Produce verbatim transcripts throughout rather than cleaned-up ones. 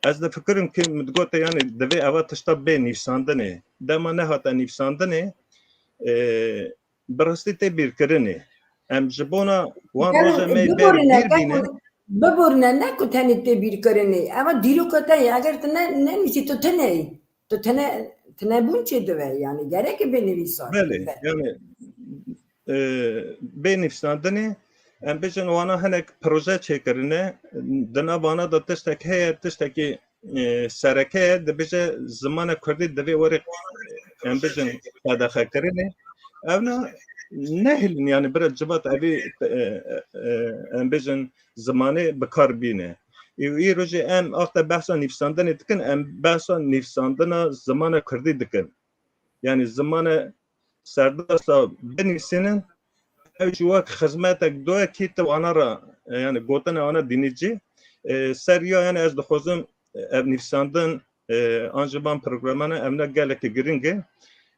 Ez difikirim ki min digote, yani, divê eva tişta bê nivîsandinê. Dema nehate nivîsandinê, e, bi rastî tê bîrkirinê. Em ji bona wan roja me bêr bîr bîne. Biborine, ne ku tenê tê bîrkirinê. Eva dîroka te ye. Eger tu ne, nenivîsî, tu tune yî. Tu tune, tunebûn çê dibe. Yani gerek bê nivîsan. Belê, yani, e, bê nivîsandinê, em bêjin wana hinek proje çêkirine, di nav wana de tiştek heye, tiştekî, e, sereke ye, dibêje zimanê kurdî divê were, em bêjin, qedexekirinê. Ev na nehêlin, yani bira civat evî, e, e, e, em bêjin zimanê bi kar bîne. Ê, îro jî em axte behsa nivîsandinê dikin, em behsa nivîsandina zimanê kurdî dikin. Yani zimanê serdasta binivîsînin, ew jî wek xizmetek doyekî tu wana re, e, yani gotina wana dînî cî, e, ser ya, yani ez dixwazim, e, ev nivîsandin, e, an jî van programane, ev ne gelekî giring e.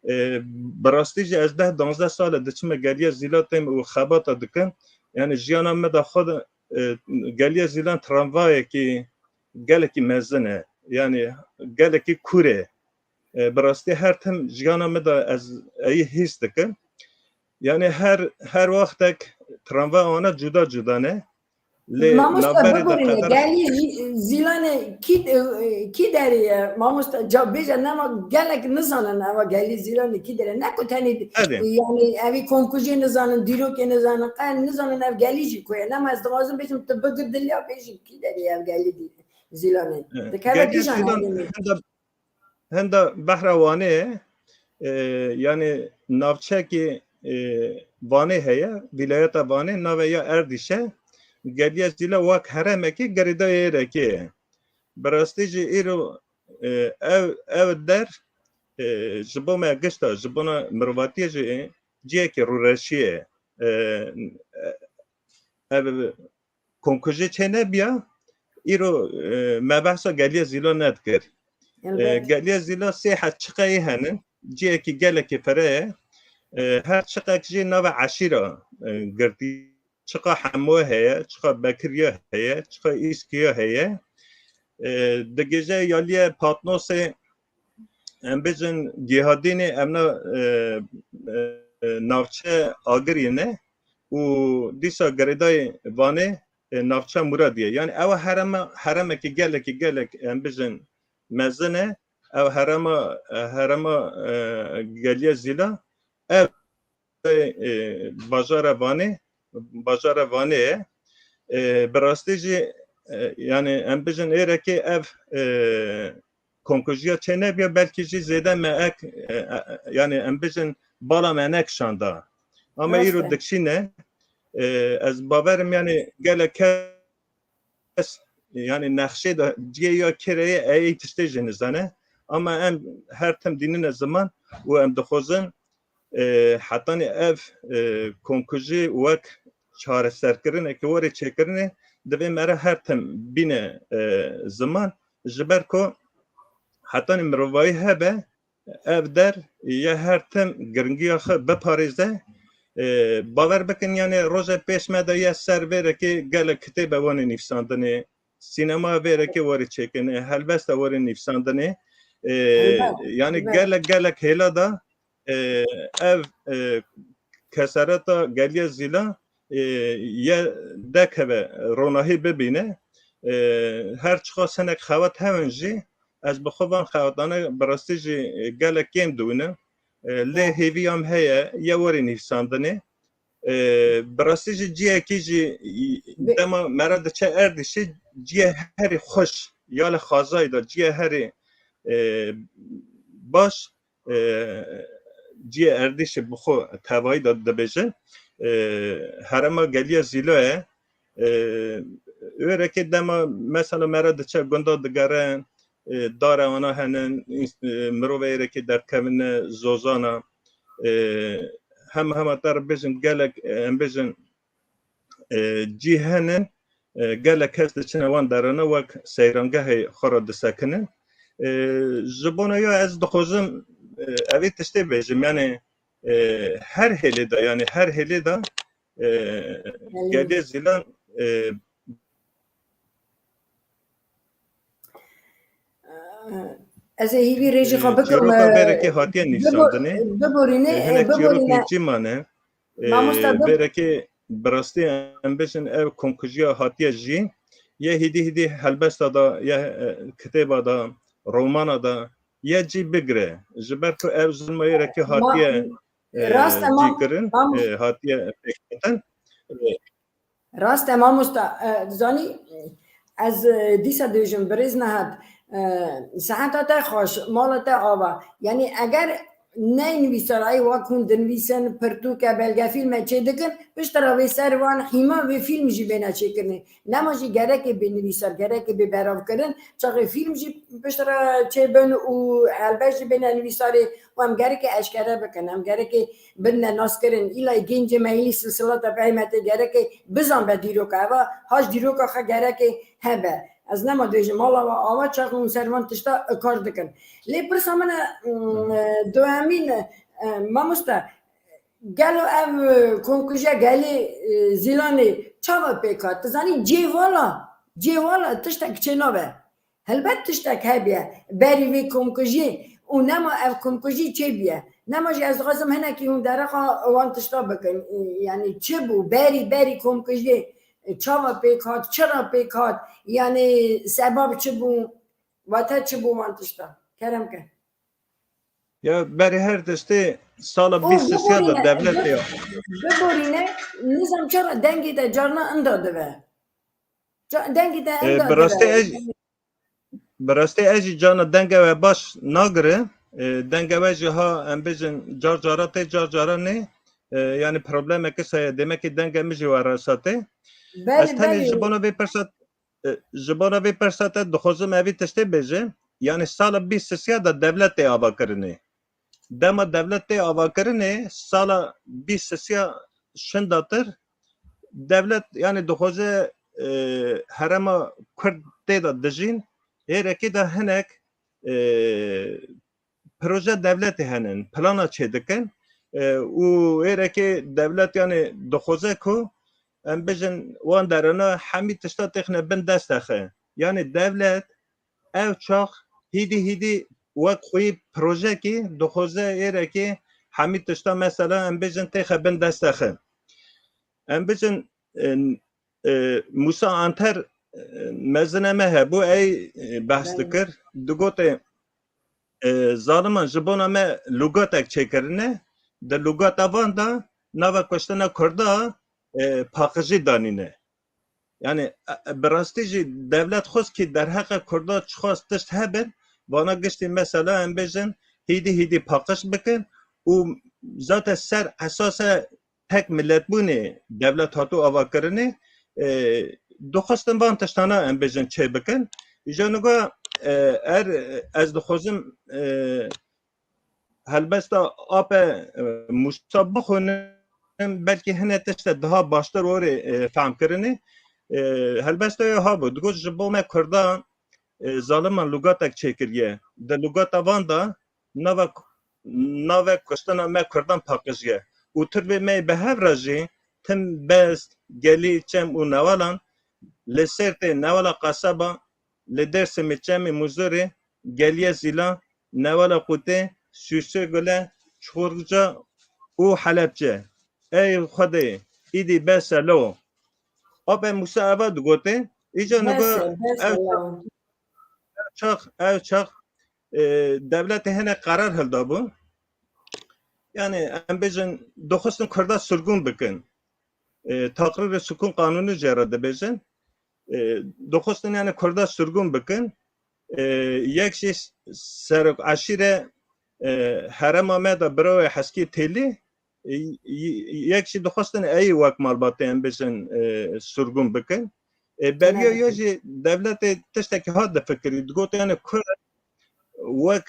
E, bi rastî jî ez deh danzdeh sal e diçime Geliya Zîla têm û xebata dikim. Yani jiyana me de xwe de, e, Geliya Zîlan tramvayekî gelekî mezin e. Yani gelekî kûr e. E, bi rastî her tim jiyana me de ez eyî hîs dikim. Yani her, her wextek tramvaya wana cuda cuda ne. Lê Mamoste, navberê de biborîne, qedar- Gelî Zî-, Zîlanê kî, e, kî derê ye? Mamoste, ca bêje, nema gelek nizanin eva Gelî Zîlanê kî derê. Ne ku tenê, Erê. e, yani evî komkujê nizanin, dîrokê nizanin, qe nizanin ev Gelî jî ku ye. Nema ez dixwazim bêjim, tu bigir diliya bêjî kî derê ye ev Gelî dî-, Zîlanê. E, Dikeve Gelî kîjan Zîlan herêmê? Henda, henda behra Wanê, e, yani navçekî, e, Wanê heye, vîlayeta Wanê, nave ya Erdîş e. Geliya Zîla wek herêmekî girêdayê êrekê ye. Bi rastî jî îro, e, ev, ev der, e, ji bo me gişta, ji bona mirovatiyê jî cihekî rûreşî ye. E, ev komkujî çê nebiya, îro, e, me behsa Geliya Zîla nedikir. E, Elbet. Geliya Zîla sê het çiqeyî hene, cihekî gelekî fireh e. E, her çiqek jî nava eşîra, e, girtî. Çiqa Hemo heye, çiqa Bekiriya heye, çiqa Îskiya heye. E, digêje yaliye Patnosê, em bêjin Gêhadînê, em na, e, e, navçe Agirî ne û dîsa girêdayê Vanê, e, navçe Muradiye. Yani ew herema, heremekî gelekî gelek, em bêjin, mezin e. Ew herema, e, herema, e, Geliya Zîla, ev, e, bajara Vanê, bajara Vanê ye. E, bi rastî jî, e, yani em bêjin êrekê ev, e, komkujiya çê nebiya, belkî jî zêde me ek, e, e, yani em bêjin bala me nekişanda. Ama Rast îro e. dikşîne, e, ez bawerim yani gelek kes, yani nexşê de cihê ya kê re ye, ey tiştê jî nizane. Ama em her tim dînine ziman û em dixwazin, e, hetanî ev, e, komkujî wek çareserkirineke werê çêkirinê divê me re her tim bîne, e, ziman. Ji ber ku hetanî mirovayî hebe, ev der ye her tim giringiya xwe biparêze. E, bawer bikin, yani roja pêş me de ye ser vêrekê gelek kitêbe wanê nivîsandinê, sînema vêrekê werê çêkirinê, helbesta werê nivîsandinê. E, Elbet, yani elbet. gelek, gelek hêla da, e, ev, e, kesereta Geliya Zîla, e, ye dekeve ronahî bibîne. E, her çiqas hinek xewat hewin jî, ez bi xwe van xewatane bi rastî jî, e, gelek kêm diwînim. E, lê hêviya me heye, ye werê nivîsandinê. E, bi rastî jî cihekî jî, e, Bi- dema me re diçe Erdîşê, cihê herî xweş, ya li Xazayê de cihê herî, e, baş, e, cihê Erdîşê bi xwe tevayî de dibêjin. E, herema Geliya Zîla ye. E, wêrekê dema mesela me re diçe gunda digere, e, dare wana henin, ins-, e, mirovê êrekê derdikevine zozana. E, hema hema te re bêjin gelek, e, em bêjin, e, cî henin, e, gelek kes diçine wan derana wek seyrangehê xwe re disekinin. E, ji bona ya ez dixwazim, e, evî tiştê bêjim, yani, e, her hêlê de, yani her hêlê de, e, Gelê Zîlan, e, Ez ê hîvî rêjî xwe Ee, bikim. çîroka e, vêrekê hatiye bibor-, nivîsandinê. Biborîne, Ee, e, hinek çîrok biborîne. Nîvçî mane. Ee, Mamosta, bib- vêrekê bi rastî em bêjin ev komkujiya hatiye jî. Yê hîdî hîdî helbesta da, yê, e, kitêba da, romana da, yê cî bigire. Ji ber ku ev zilma wêrekê Ma-, hatiye, e, rast e, cî mam-, kirin, mam-, e, hatiye pêkhatin. E, Rast e mamosta, e, zanî, ez, e, dîsa dibêjim, birêz Nehat, e, seheta te xweş, mala te ava. Yanî eger ney nivîsarayî wek hûn dinivîsin, pirtûke, belgefîlme çêdikin, piştre vê ser van hîma vê fîlm jî bêne çêkirinê. Nema jî gerekê bê nivîsar, gerekê bê beravkirin, çaxê fîlm jî piştre çêbin û helbest jî bêne nivîsarê û em gerekê eşkere bikin, em gerekê bidine naskirin. Îla gencê me hîlî silsila te peymetê gerekê bizanbe dîroka eva, haş dîroka xwe gerekê hebe. Ez nema dibêjim, mala we ava çax hûn ser van tişta kar dikin. Lê pirsa min e, mm, e, duhemîn, e, mamoste, gelo ev, e, komkujiya gelê, e, Zîlanê çawa pêk hat? Tu zanî cê vala, cê vala tiştek çênabe. Helbet tiştek hebiye berî vê komkujiyê û nema ev komkujî çêbiye. Nema jî ez dixwazim hinekî hûn derexa wan tişta bikin. Yanî çi bû berî, berî komkujiyê çawa pêk hat, çira pêk hat, yanî sebab çi bû, wate çi bû wan tişta? Kerem ke. Ya berî her tiştê sala Û bîst sisiya da biborîne, dewletê bi-, biborîne, nizam çira dengê te carna inda dibe. Ca-, dengê te E, inda bi rastî dibe. ez, bi rastî ez jî cana denge we baş nagire. E, denge we jî ha em bêjin car cara tê, car cara nê. E, yanî problemeke saye, demek ki denge min jî we resa tê. Belê, Ez tenê belê. ji bona vê pirsa, e, ji bona vê pirsa te dixwazim evî tiştê bêjim. Yanî sala bîst sisiya da dewlet tê avakirinê. Dema dewlet tê avakirinê, sala bîst sisiya şindatir, dewlet, yanî dixwaze, e, herêma Kurd tê de dijîn, êrekê de hinek, e, proje dewletê henin, plana çêdikin, e, û êrekê dewlet, yanî dixwaze ku em bêjin wan derana hemî tişta têxine bin desta xwe. Yanî dewlet ew çax hîdî hîdî wek xweyî projekî dixwaze êrekê hemî tişta mesela em bêjin têxe bin desta xwe. Em bêjin, e, e, Musa Anter, e, mezine me hebû, ey, e, behs Belê. dikir. Digotê, e, zaliman ji bona me lûgatek çêkirine, di lûgata van de nava kuştina Kurda, e, paqijî danîne. Yanî, e, e, bi rastî jî dewlet xwest kî derheqê Kurda çiqas tişt hebin, vana giştî mesela em bêjin hîdî hîdî paqij bikin û zaten ser esase tek miletbûnê dewlet hatû avakirinê, e, dixwestin van tiştana em bêjin çê bikin. Îja niga, e, er, ez dixwazim, e, helbesta ape, e, Musa bixwînim, belkî hine tişte daha baştir orê, e, fehm kirinê. E, helbesta wê ha bû. Digot ji bo me Kurdan, e, zaliman lûgatek çêkiriye. Di lûgata van de nava, nave kuştina me Kurdan paqijiye. Û tirvê me bi hev re jî tim best, gelî, çem û newalan li Sêrtê, newala Qasaba, li Dêrsimê, çemê Muzurê, Geliye Zîlan, newala Qûtê, Sûsê Gule, Çuxurca û Helebçe. Ey Xwedê, îdî bes e lo. Ape Musa eva digote, îca nigo Bes e, bes e, ev ya. ev çax, ev çax, e, dewletê hinek qerar hildabû. Yani em bêjin, dixwestin Kurda sirgûn bikin. E, taqrîrê sukûn qanûnî jê re dibêjin. E, dixwestin yani Kurda sirgûn bikin. E, yek jî serok eşîre, e, herêma me de bira wê Heskî Têlî, e, y-, yek jî dixwestin eyî wek malbatê em bêjin, e, sirgûn bikin. E, beriya Belê. ya jî dewletê tiştekî hat difikirî. Digot yani Kurd wek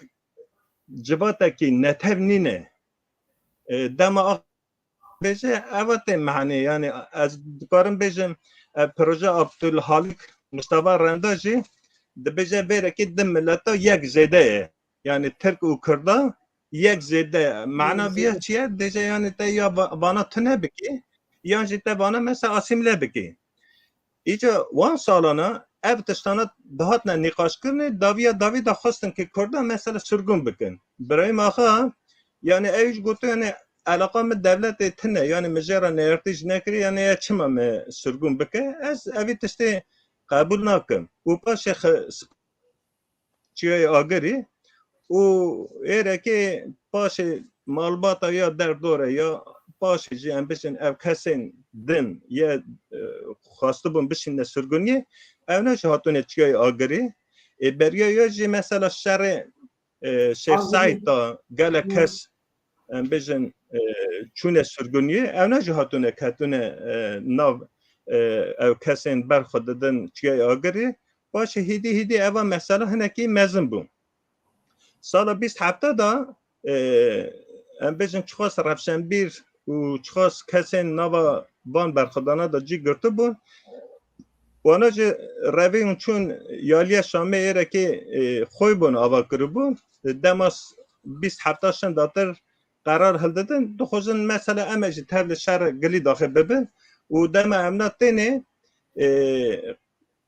civatekî netew nîne. E, dema bêje, eva tê mehanê. Yani ez dikarim bêjim, e, proje Abdulhalik Mustafa Renda jî dibêje vêrekê di mileta yek zêde ye. Yani Tirk û Kurda yek zêde ye. Mana Yek vîya zêde. çi ye? Dêje yani te ya va-, vana tune bikî, yan jî te vana mesela asîmle bikî. Îca wan salana ev tiştana dihatine nîqaşkirinê, dawiya dawî de xwestin ki Kurda mesela sirgûn bikin. Birahîm Axa, yani ew jî gotiye, yani eleqa min dewletê tune, yani min jê re neyartî jî nekiriye, yani ya çima min sirgûn bike? Ez evî tiştê qebûl nakim. Û paşê xi-, çiyayê Agirî û êrekê paşê malbata ya derdor e ya paşê jî em bijin ev kesên din ye, e, xwestibûn bişîne sirgûniyê, ewna jî hatûne çiyayê Agirî. Ê beriya ya jî mesela şerê, e, Şêx Agirî. Seîd da gelek Hı. kes em bijin, e, çûne sirgûniyê, ewna jî hatûne ketûne, e, nav, e, ew kesên ber xwe didin çiyayê Agirî. Paşê hîdî hîdî eva mesela hinekî mezin bû. Sala bîst hefte de, e, em bijin çiqas rewşenbîr û çiqas kesên nava van berxwedana de cî girtibûn. Wana jî revîn çûn yaliya Şamê êrekê, e, xwe bûn ava kiribûn. Dema s-, bîst hefta şindatir qerar hildidin. Dixwazin mesela em ê jî tevli şer gilî daxê bibin. Û dema em na tênê, e,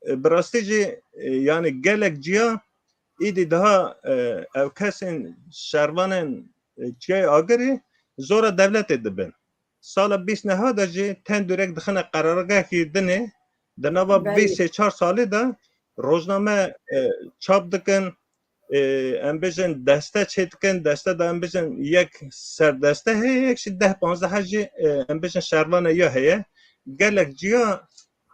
e, bi rastî jî, e, yani gelek ciya îdî daha, e, ev kesên şervanên, e, çiyayê Agirî zora dewletê dibin. Sala bîst neha de jî tendurek dixine qerargehekî dinê, di nava Belê. vê sê çar salê de rojname, e, çap dikin, e, em bijin deste çê dikin, deste de em bijin yek serdeste heye, yek jî deh panzdeh jî, e, em bijin şervane ya heye. Gelek ciya,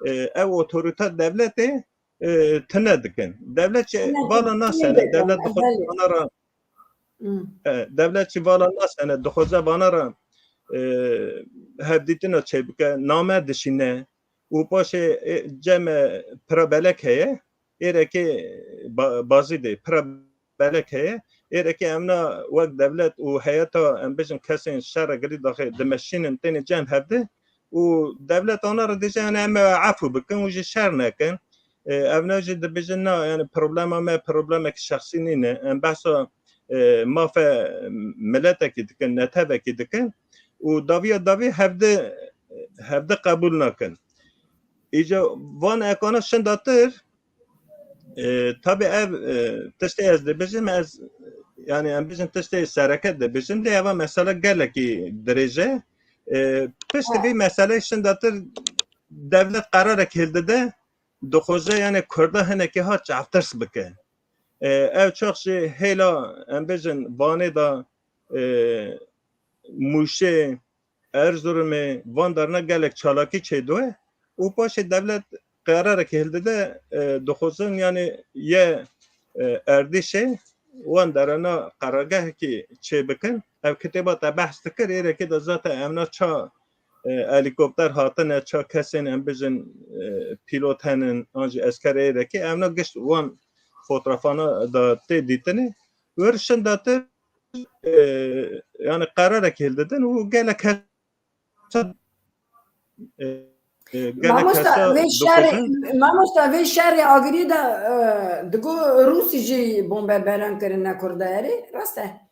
e, ew otorîte dewletê, e, tune dikin. Dewlet jî Tune vala dikin, nasene, tune dikin, dewlet dixwaze belê. vana re, Hmm. e, dewlet jî vala nasene, dixwaze vana re, e, hevdîtina çêbike, name dişîne û paşê, e, cem, e, pira belek heye, êrekê ba-, bazî de pira belek heye. Êrekê em na wek dewlet û heyeta, em bijin kesên şer re girî daxê dimeşînin tênê cem hevdi û dewlet ana re dêje, yani em ê efû bikin û jî şer nekin. E, ev ne jî dibêjin na, yani problema me problemek şexsî nîne. Em behsa, e, mafe miletekî dikin, netewekî dikin û dawiya dawî hevdi, hevdi qebûl nakin. Îca van ekana şindatir, e, tabi ev, e, tiştê ez dibêjim, ez, yani em bijin tiştê sereke dibêjim, lê eva mesela gelekî dirêj e. E, piştî Ha. vê meseleyê şindatir dewlet qerarek hildide, dixwaze yani Kurda hinekî ha çavtirs bike. E, ev çax jî hêla em bijin Vanê de, e, Mûşê, Erzurumê, van derna gelek çalakî çêdiwe û paşê dewlet qerarek hildide, e, dixwazin yani yê, e, Erdîşê wan derena qerargehekî çêbikin. Ev kitêba te behs dikir, êrekê de zaten evna ça, e, helîkopter hatine, ça kesên em bijin, e, pîlot henin, an jî esker êrekê, evna gişt wan fotrafana de tê dîtinê. Wir şindatir, e, yani qerarek hildidin û gelek kes, e, e, gelek Mamosta, kesa vê şerê, dixwazin. Mamosta, vê şerê Agirî de, e, digo Rûsî jî bombebaran kirine Kurda erê, rast e?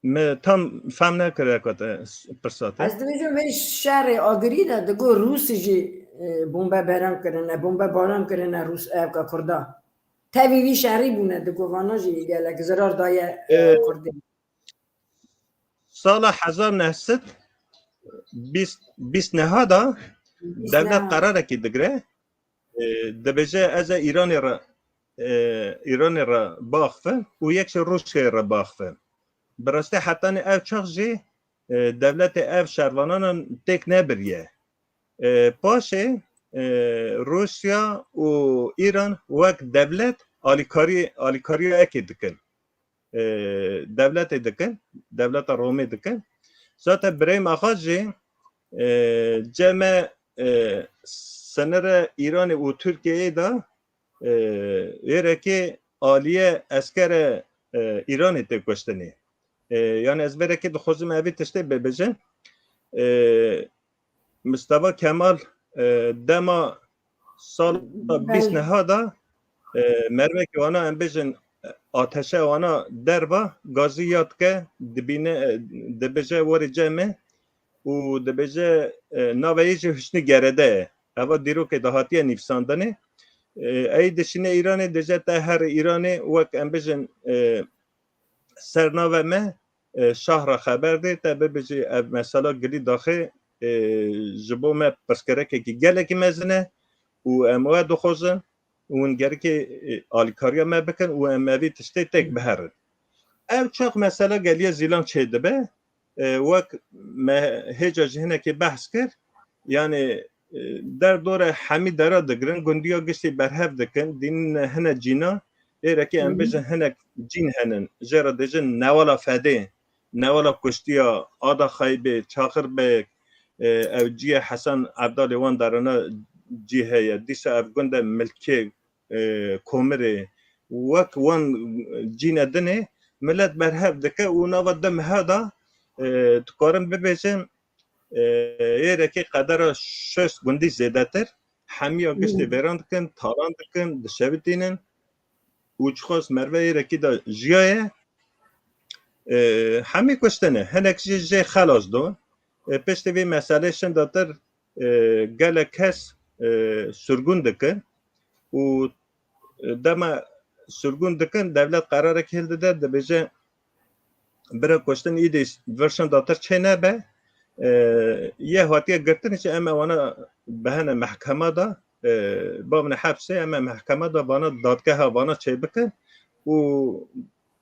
Me tam fehm nekiriye ku te s-, pirsa te. Ez dibêjim vê şerê Agirî de digo Rûsî jî, e, bombebaran kirine, bombebaran kirine Rûs, evka Kurda. Tevî vî şerî bûne, digo vana jî gelek zirar daye, e, E, Kurdê. Sala hezar neh sed bîst, bîst neha de Bîst dewlet neha. qerarekî digre, e, dibêje ez ê Îranê re, e, Îranê re biaxivim û yek jî Rûsyayê re biaxivim. Bi rastî hetanî ev çax jî, e, dewletê ev şervananan têk nebiriye. E, paşê, e, Rûsya û Îran wek dewlet alîkarî-, alîkariya yekê dikin. E, dewletê dikin, dewleta Romê dikin. Zaten Birahîm Axa jî, e, cem e, e, sinire Îranê û Tirkiyeyê de, e, êrekê aliyê eskere, e, Îranê tê kuştinê. E, yani ez vêrekê dixwazim evî tiştê bibêjim. E, Mistefa Kemal, e, dema sala Belê. bîst neha de, e, mermekê wana em bêjin, e, ateşe wana derva, gazî ya dike, dibîne, e, dibêje werê cem e. û dibêje, e, navê yê jî Husnî Gerede ye. Eva dîrokê de hatiye nivîsandinê. E, ey dişîne Îranê, dibêje te here Îranê wek em bêjin, e, ser navê me, e, şah re xeber dê, te bibêjî ev mesela gilî daxê, e, ji bo me pirsgirêkekî gelekî mezin e û em we dixwazin û hûn gerikê, e, alîkariya me bikin û em evî tiştê têk biherin. Ev çax mesela geliye Zîlan çêdibe, e, wek me hêca jî hinekê behs kir, yanî, e, derdore hemî dera digirin, gundiya giştî berhev dikin, dînin hine cîna, êrekê em bêjin hinek cîn henin, jê re dêjin Newala Fedê, Newala Kuştiya, Ada Xeybê, Çaxir Beg, e, ew cî ye Hesen Evdalê wan derana cî heye. Dîsa ev gund e Milkê, e, Komirê, wek wan cîne dinê milet berhev dike û nava du meha de, e, dikarin bibêjin, e, êrekê qedera şêst gundî zêdetir, hemiya giştê vêran dikin, talan dikin, dişevitînin û çiqas merve êrekî de jiyaye, e, hemî kuştine. Hinek jî jê xelas do. E, piştî vê meselê şindatir, e, gelek kes, e, sirgûn dikin û, e, dema sirgûn dikin, dewlet qerarek hildide, dibêje bira kuştin îdî vir şindatir çê nebe. E, yê hatiye girtin jî em e wana bihene mehkema de, e, bavne hepsê, em e mehkema de vana dadgeha vana çê bikin û,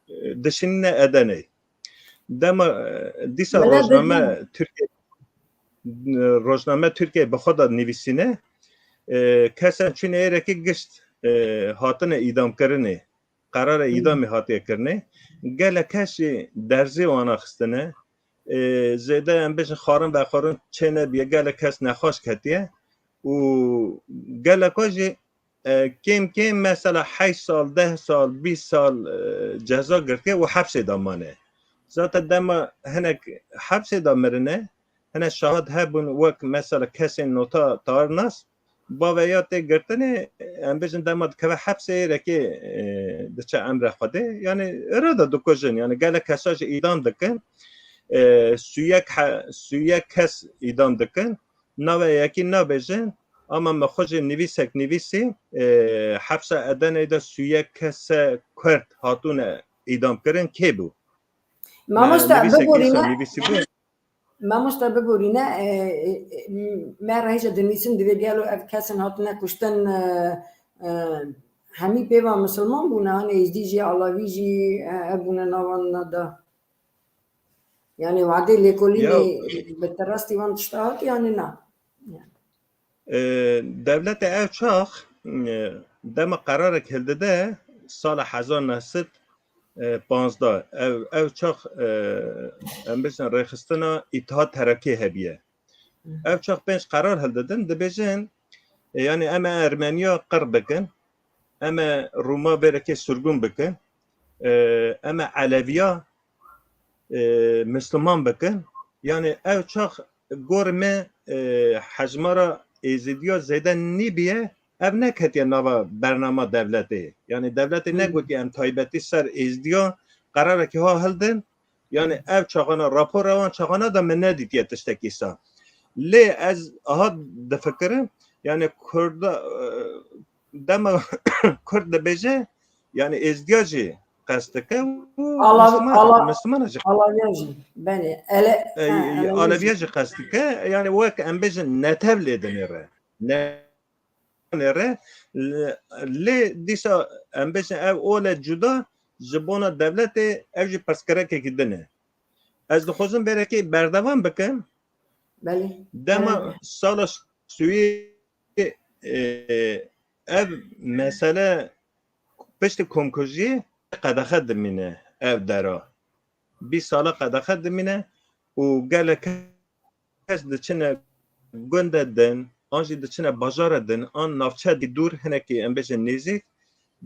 e, dişînine Edeneyê. Dema, e, dîsa Mele rojname dibîn. Tirkiye, e, rojname Tirkiye bi xwe de nivîsîne, e, kesen çûne êrekê gişt, e, hatine îdamkirinê, qerara Hmm. îdamê hatiye kirinê. Gelek kes jî derzê wana xistine. E, zêde em bêjin xwarin vexwarin çê nebiye, gelek kes nexweş ketiye û geleka jî, e, kêm kêm mesela heşt sal, deh sal, bîst sal, e, ceza girtiye û hepsê de mane. Zaten dema hinek hepsê de mirine, hinek şahid hebûn, wek mesela kesên nota Tahir Nas, bavê ya tê girtinê, em bêjin dema dikeve hepsê êrekê, e, diçe emre Xwedê. Yani îro de dikujin, yani gelek kesa jî îdam dikin. E, sûyek he-, sûyek kes îdam dikin. Navê yekî nabêjin, ama me xwe jî nivîsek nivîsî, e, hepsa Edeneyê de sûyek kese Kurd hatûne îdam kirin, kê bû? Me Mamoste, nivîsek biborîne, dîsa nivîsî bû. Mamoste, biborîne, e, e, me re hêja dinivîsin, divê gelo ev kesin hatine kuştin, e, e, hemî pê ve misilman bûne, hanê êzdî jî, alawî jî, e, hebûne navan da. Yani wadê lêkolînê Ya. Bi te rastî wan tişta hat yani na? Yani. E, dewletê ew çax, e, dema qerarek hildide sala hezar neh sed panzdeh, ew, ew çax, e, em bêjin rêxistina Îttihat Terakî hebiye. Ev çax pênc qerar hildidin, dibêjin, e, yani em e Ermeniya qir bikin, em e Rûma vêrekê sirgûn bikin, e, em e Eleviya, e, Misliman bikin. Yani ev çax gor me, e, hejmara Êzidiya zêde nîbiye, ev neketiye nava bernama dewletê. Yani dewletê Hmm. negotiye em taybetî ser Êzidiya qerarekî ha hildin. Yani ev çaxana, rapora wan çaxana da min nedîtiye tiştekî sa. Lê ez aha difikirim, yani Kurda, e, dema Kurd dibêje, yani Êzdiya jî qest dike û Ala-, Misliman, Ala-, Mislimana jî, Alaviya jî, belê. Ele-, e, ha, Eleviya Aleviya jî. Jî qest dike. Yani wek em bêjin netev lê dinêre. Ne-, nêre. Lê, lê dîsa em bêjin ev ole cuda ji bona dewletê ev jî pirsgirêkekî din e. Ez dixwazim vêrekê berdewam bikim. Belê. Dema Belê. Sala sûyê, e, ev mesele piştî komkujiyê qedexe dimîne ev dera. Bîst sala qedexe dimîne û gelek kes diçine gundê din, an jî diçine bajarê din, an navçeyê dûr, hinekî em bêjin nêzîk,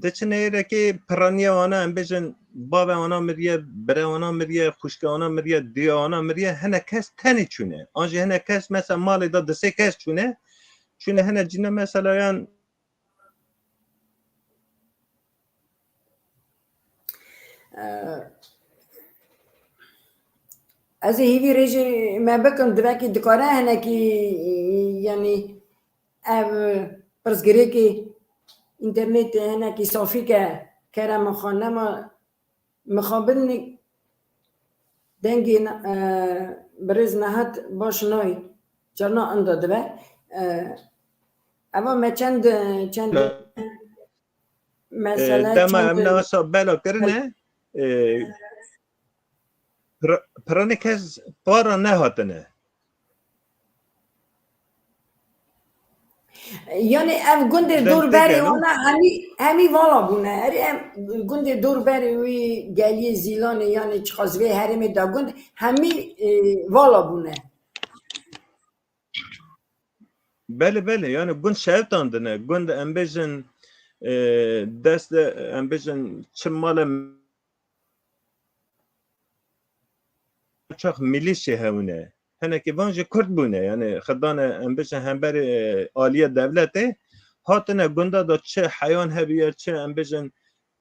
diçine êrekê piraniya wana, em bêjin bavê wana miriye, birê wana miriye, xwişkê wana miriye, diya wana miriye, hinek kes tenê çûne. An jî hinek kes mesela malê de du sê kes çûne, çûne hinek cîna mesela yan Ee, Ez ê hîvî rêjê me bikim, divekî dikare hinekî, yanî ev pirsgirêkê înternetê hinekî safî ke kerem xwe nema mixabin dengê ne-, e, birêz Nehat baş nayê. Carna inda dibe. E, eva me çend, çend E, mesele, dema çend em nasa bela kirine, e, pir-, piranê kes para nehatine. Yanî ev gundê Deng dor berê têkeno. Wana hemî, hemî vala bûne. Erê em gundê dor berê wî geliyê Zîlanê, yanî çiqas vê herêmê da gund, hemî, e, vala bûne. Belê, belê, yani gund şewitandine, gund em bêjin, e, dest de, em bêjin çi male çax milîşê hewne. Hinekî van jî Kurd bûne, yani xidane em bêjin hemberê, e, aliyê dewletê hatine gunda da çi heyan hebiye, çi em bêjin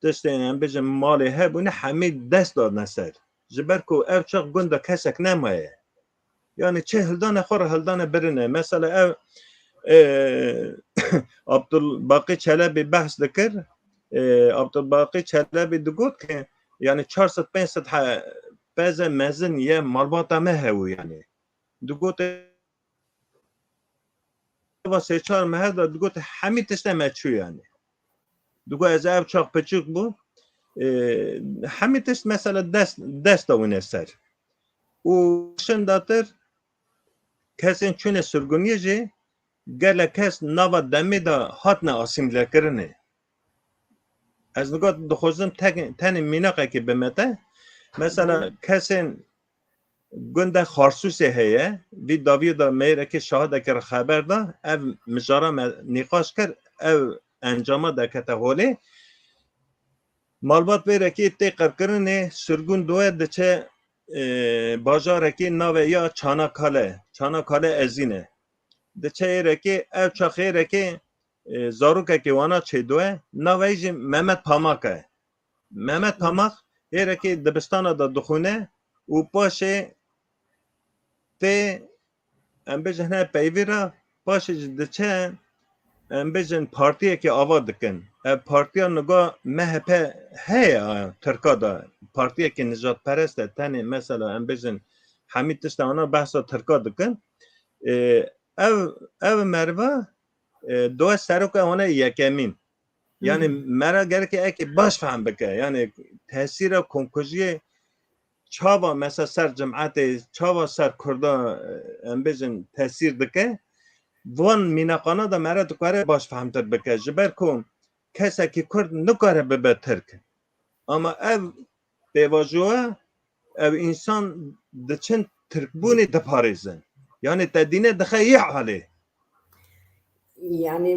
tiştê em bêjin malê hebûne hemî dest dadine ser. Ji ber ku ev çax gunda kesek nemaye. Yani çi hildane xwe re hildane birine. Mesela ev, e, Abdulbaqî Çelebî behs dikir. E, Abdulbaqî Çelebî digot ki yani çar sed pênc sed he-, peze mezin ye malbata me hebû yani. Digot va sê çar mehe de digot hemî tişte me çû yani. Digot ez ev çax piçûk bû. E, hemî tişt mesela dest, desta wine ser. Û şindatir kesên çûne sirguniyê jî gelek kes nava demê de hatine asîmlekirinê. Ez niha dixwazim tek-, tenê mînakekê bime te. Mesela kesên gunda Xarsûsê heye, vî dawiyê de mêrekê şahidekê re xeber da, ev mijara me nîqaş kir, ev encama dekete holê. Malbat vêrekê tê qirkirinê, sirgûn doye diçe, e, bajarekê navê ya Çanakkale, Çanakkale Ezîne. Diçe êrekê, ev çax êrekê, e, zarokekê wana çêdoye, navê jî Mehmet Pamak e. Mehmet Pamak êrekê dibistana de dixwîne û paşê tê, em bêjin hine peyvî re, paşê jî diçe, em bêjin partiyekê ava dikin. Ev partiya niga M H P heye, a, Tirka de partiyekê nijadperest e, tenê mesela em bêjin hemî tişta wana behsa Tirka dikin. Ê, ev, ev meriva, e, doye seroka wana yekemîn. Yani Hı hı. Mera gerek eke baş fehm bike. Yani tesîra komkujiyê çawa mesela ser cemaetê, çawa ser Kurda, e, em bêjin tesîr dike. Van mînaqana da mera dikare baş fehmtir bike. Ji ber ku kesekî Kurd nikare bibe Tirk. Ama ev pêvajoya ev însan diçin tirkbûnê diparêzin. Yani te dîne dixe yê alê. Yani,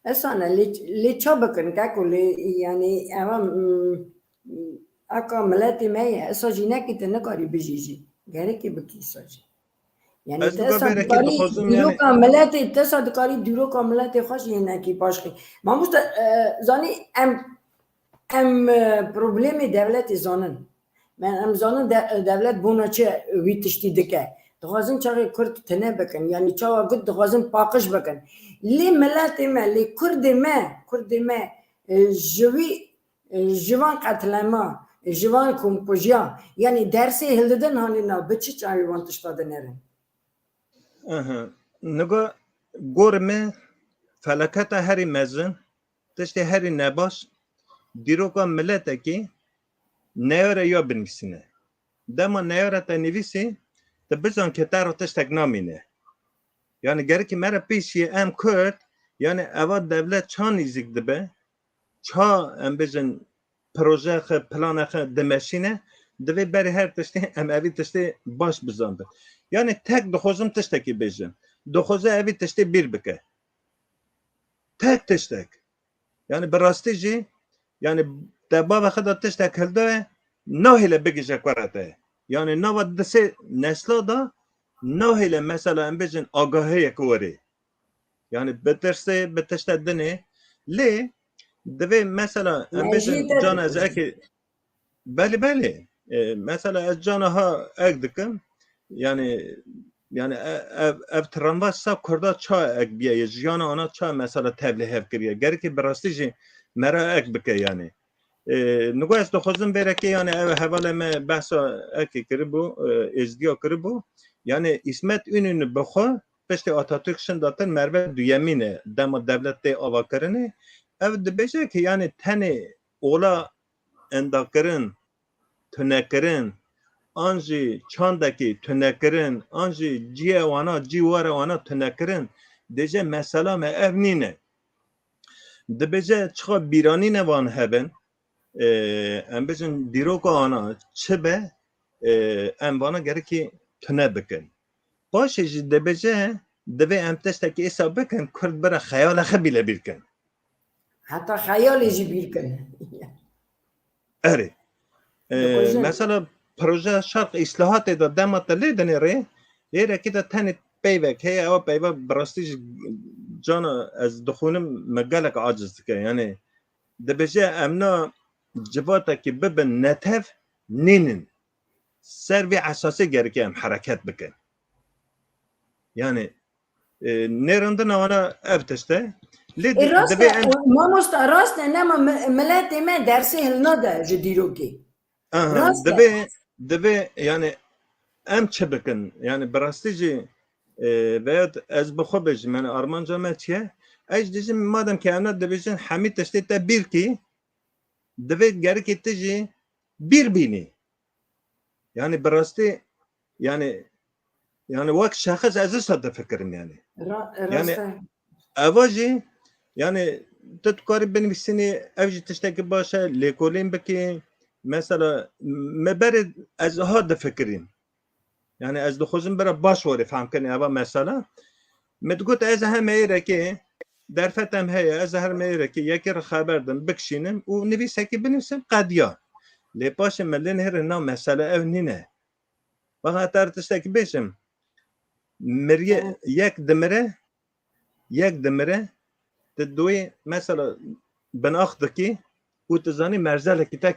esane, lê, lê ça bikin, keko, lê, yani, eva, mm, aka miletê me ye, esa jî nekî te nikarî bijî jî. Gerekê bikî esa jî. Yani, Ez te niha esa bereke dikarî dixwazim, yani dîroka miletê, te esa dikarî dîroka miletê xwe jî hinekî paşxî. Mamoste, e, zanî em, em, e, problemê dewletê zanin. Me, em zanin de-, dewlet bona çi wî tiştî dike. Dixwazin çaxê Kurd tune bikin. Yani çawa got dixwazin paqij bikin. Lê miletê me, lê Kurdê me, Kurdê me, e, ji wî, e, ji van qetlema, ji van komkujiya, yani dersê hildidin hanê nav, bi çi çavê van tişta dinerin? Aha. Niga gor me felaketa herî mezin, tiştê herî nebaş, dîroka miletekî neyare ya binivîsîne. Dema neyare te nivîsî, tu bizan ke te re tiştek namîne. Yani gerekî me re pêşî em Kurd, yani eva dewlet ça nîzîk dibe, ça em bêjin proje xe, plana xe dimeşîne, divê berê her tiştê em evî tiştê baş bizanbin. Yani tek dixwazim tiştekî bêjim. Dixwaze evî tiştê bîr bike. Tek tiştek. Yani bi rastî jî, yani te bavê xwe de tiştek hildaye, nahêle bigije kure te. Yani nava disê nesla de nahêle mesela em bêjin agahiyek werê. Yani bitirsê, bi tişte dinê. Lê divê mesela em bêjin can ez eke, belê, belê. E, mesela ez cana ha ek dikim, yani, yani e- ev, ev tramvaj sa Kurda ça ek biye, jiyana ana ça mesela tevlî hev kiriye. Gerekê bi rastî jî mera ek bike yani. E, nigo ez dixwazim vêrekê yani ev hevalê me behsa ekê kiribû, e, êzdiya kiribû. Yani Îsmet Înûnî bi xwe piştî Atatürk şindatin merve duyemîn e dema dewlet tê avakirinê. Ev dibêje ki yani tenê ola endakirin, tunekirin, an jî çandekî tunekirin, an jî ciyê wana, cî were wana tunekirin, dêje mesela me ev nîne. Dibêje çiqa bîranîne van hebin, e, em bêjin dîroka wana çi be, e, em vana gerekî tune bikin. Paşê jî dibêje divê em tiştekî êsa bikin, Kurd bira xeyala xwe bîle bîr kin. Heta xeyalê jî bîr kin. Erê. E, Dixwazim- mesela projeya Şerq Îslahatê de dema te lê dinêrê, êrekê de tenê peyvek heye, ewa peyva bi rastî ji cana ez dixwînim me gelek aciz dike. Yani dibêje em na civatekî bibin netev nînin. Ser vê esasê gerekê em hereket bikin. Yani e, nêrandina wana ev tişt e. Lê E, rast divê e, em mamosta, rast e, nema mi- miletê me dersê hilnade ji dîrokê. Aha, rast e. Divê, divê yani em çi bikin? Yani bi rastî jî e, veya ez bi xwe bêjim, yani armanca me çi ye? Ez dibêjim madem ki em ne dibêjin hemî tiştê te bîr kî, divê gerekê tu jî bîr bînî. Yani bi rastî yani yani wek şexs ez wisa difikirim yani. Ra- Yani rast e. Eva jî yani tu dikarî binivîsînî, ev jî tiştekî baş e, lêkolîn bikî. Mesela me berê ez ha difikirîm. Yani ez dixwazim bira baş werê fehm kirin eva mesela. Me digot ez her mêrekê derfetem heye, ez her mêrekê yekê re xeber dim, bikişînim û nivîsekî binivîsim qediya. Lê paşê me lê nêrê na mesele ev nîne. Bak heta tiştekî bêjim. Miriye Evet. Yek dimire, yek dimire, tu doyê mesela binax dikî û tu zanî merzelekî te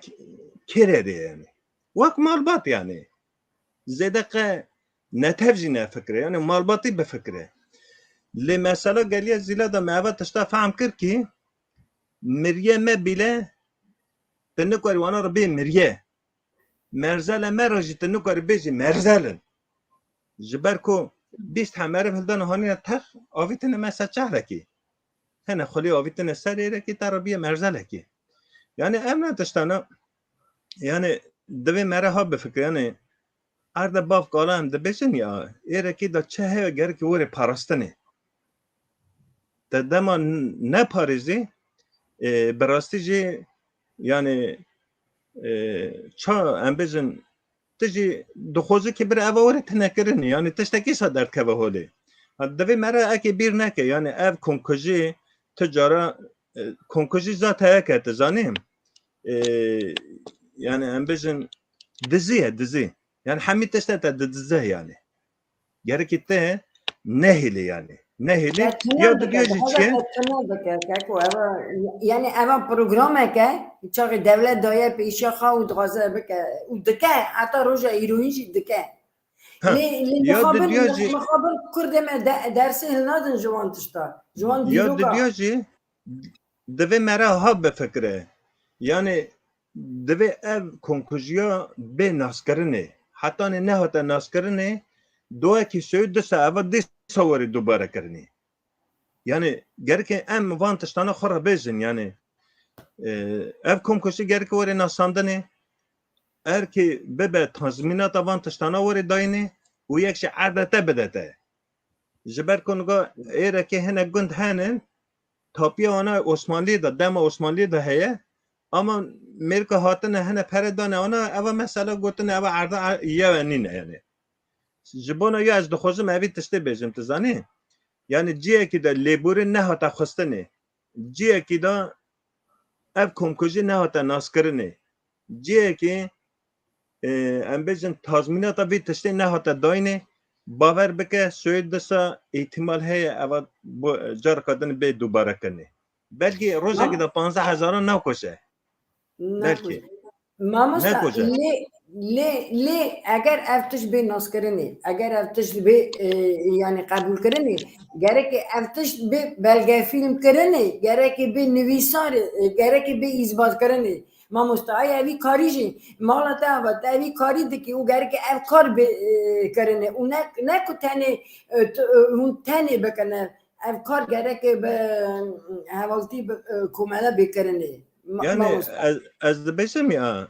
kêrê de yani. Wek malbat yani. Zêde qe netev jî nefikre, yani malbatî bifikre. Lê mesela geliye zîla de me eva tişta fehm kir ki miriye me bîle tu nikarî wana re bê miriye. Merzele me re jî tu nikarî bêjî merzel in. Ji ber ku bîst hemeriv hildane hanîne tex, avîtine me ser çehrekî. Hene xulî avîtine ser êrekî te re bîye merzelekî. Yani ev ne tiştana, yani divê me re ha bifikre, yani erde bav kala em dibêjin ya, êrekî de çi heye gerekî were parastinê. Te dema n- neparêzî, e, bi rastî jî yani e, ça em bêjin tu jî dixwazî ki bir eva were tune kirinî, yani tiştekî sa derdkeve holê. Ha, divê me re ekê bîr neke, yani ev komkujî tu cara e, komkujî zat heye ke tu zanî, e, yani em bêjin dizî ye, dizî. Yani hemî tişte te didize yani. Gerekî te nehêlî yani. Nehêlî. Ya didiya jî çi ye? Yani eva programeke çaxê dewlet daye pêşiya xwe û dixwaze bike û dike, heta roja îroyîn jî dike. Ha, lê lê ya mixabin didiya jî mixabin kurdê me de, dersê hilnadin ji wan tişta. Ji wan dîroka. Ya didiya jî divê me re ha bifikre. Yani divê ev komkujiya bê naskirinê. Hetanê nehate naskirinê, doyekî sewî disa eva dîsa werî dubare kirinê. Yani gereke em van tiştana xwe re bêjin, yani e, ev komkujî gereke were nasandinê, erkê bibe tazmînata van tiştana were dayînê û yek jî erde te bide te. Ji ber ku niga êrekê hinek gund henin, tapiya wana Osmanliyê de, dema Osmanliyê de heye, ama mêrka hatine hine pere dane wana, eva mesela gotine eva erda er- yewe nîne yani. Ji bona ya ez dixwazim evî tiştê bêjim, tu zanî? Yani ciyekî de lêborîn nehate xistinê, ciyekî de ev komkujî nehate naskirinê, ciyekî e, em bêjin tazmînata vê tiştê nehate dayînê, bawer bike sewê disa îhtimal heye eva bo careka din bê dubare kirinê. Belkî rojekê de panzdeh hezaran nakoşe. Belkî. Mamosta, lê Lê, lê eger ev tişt bê naskirinê, eger ev tişt bê, e, yani qebûlkirinê, gereke ev tişt bê belgefîlmkirinê, gereke bê nivîsarê, e, gereke bê îzbatkirinê. Mamosta, ay evî karî jî, mala te ava, te evî karî dikî û gereke ev kar bê, e, kirinê. Û ne, ne ku tenê, e, tu, e, hûn tenê bikine. Ev kar gereke bi, e, hevaltî bi, e, komele bê kirinê. Ma-, Yani mamosta. ez, ez dibêjim ya,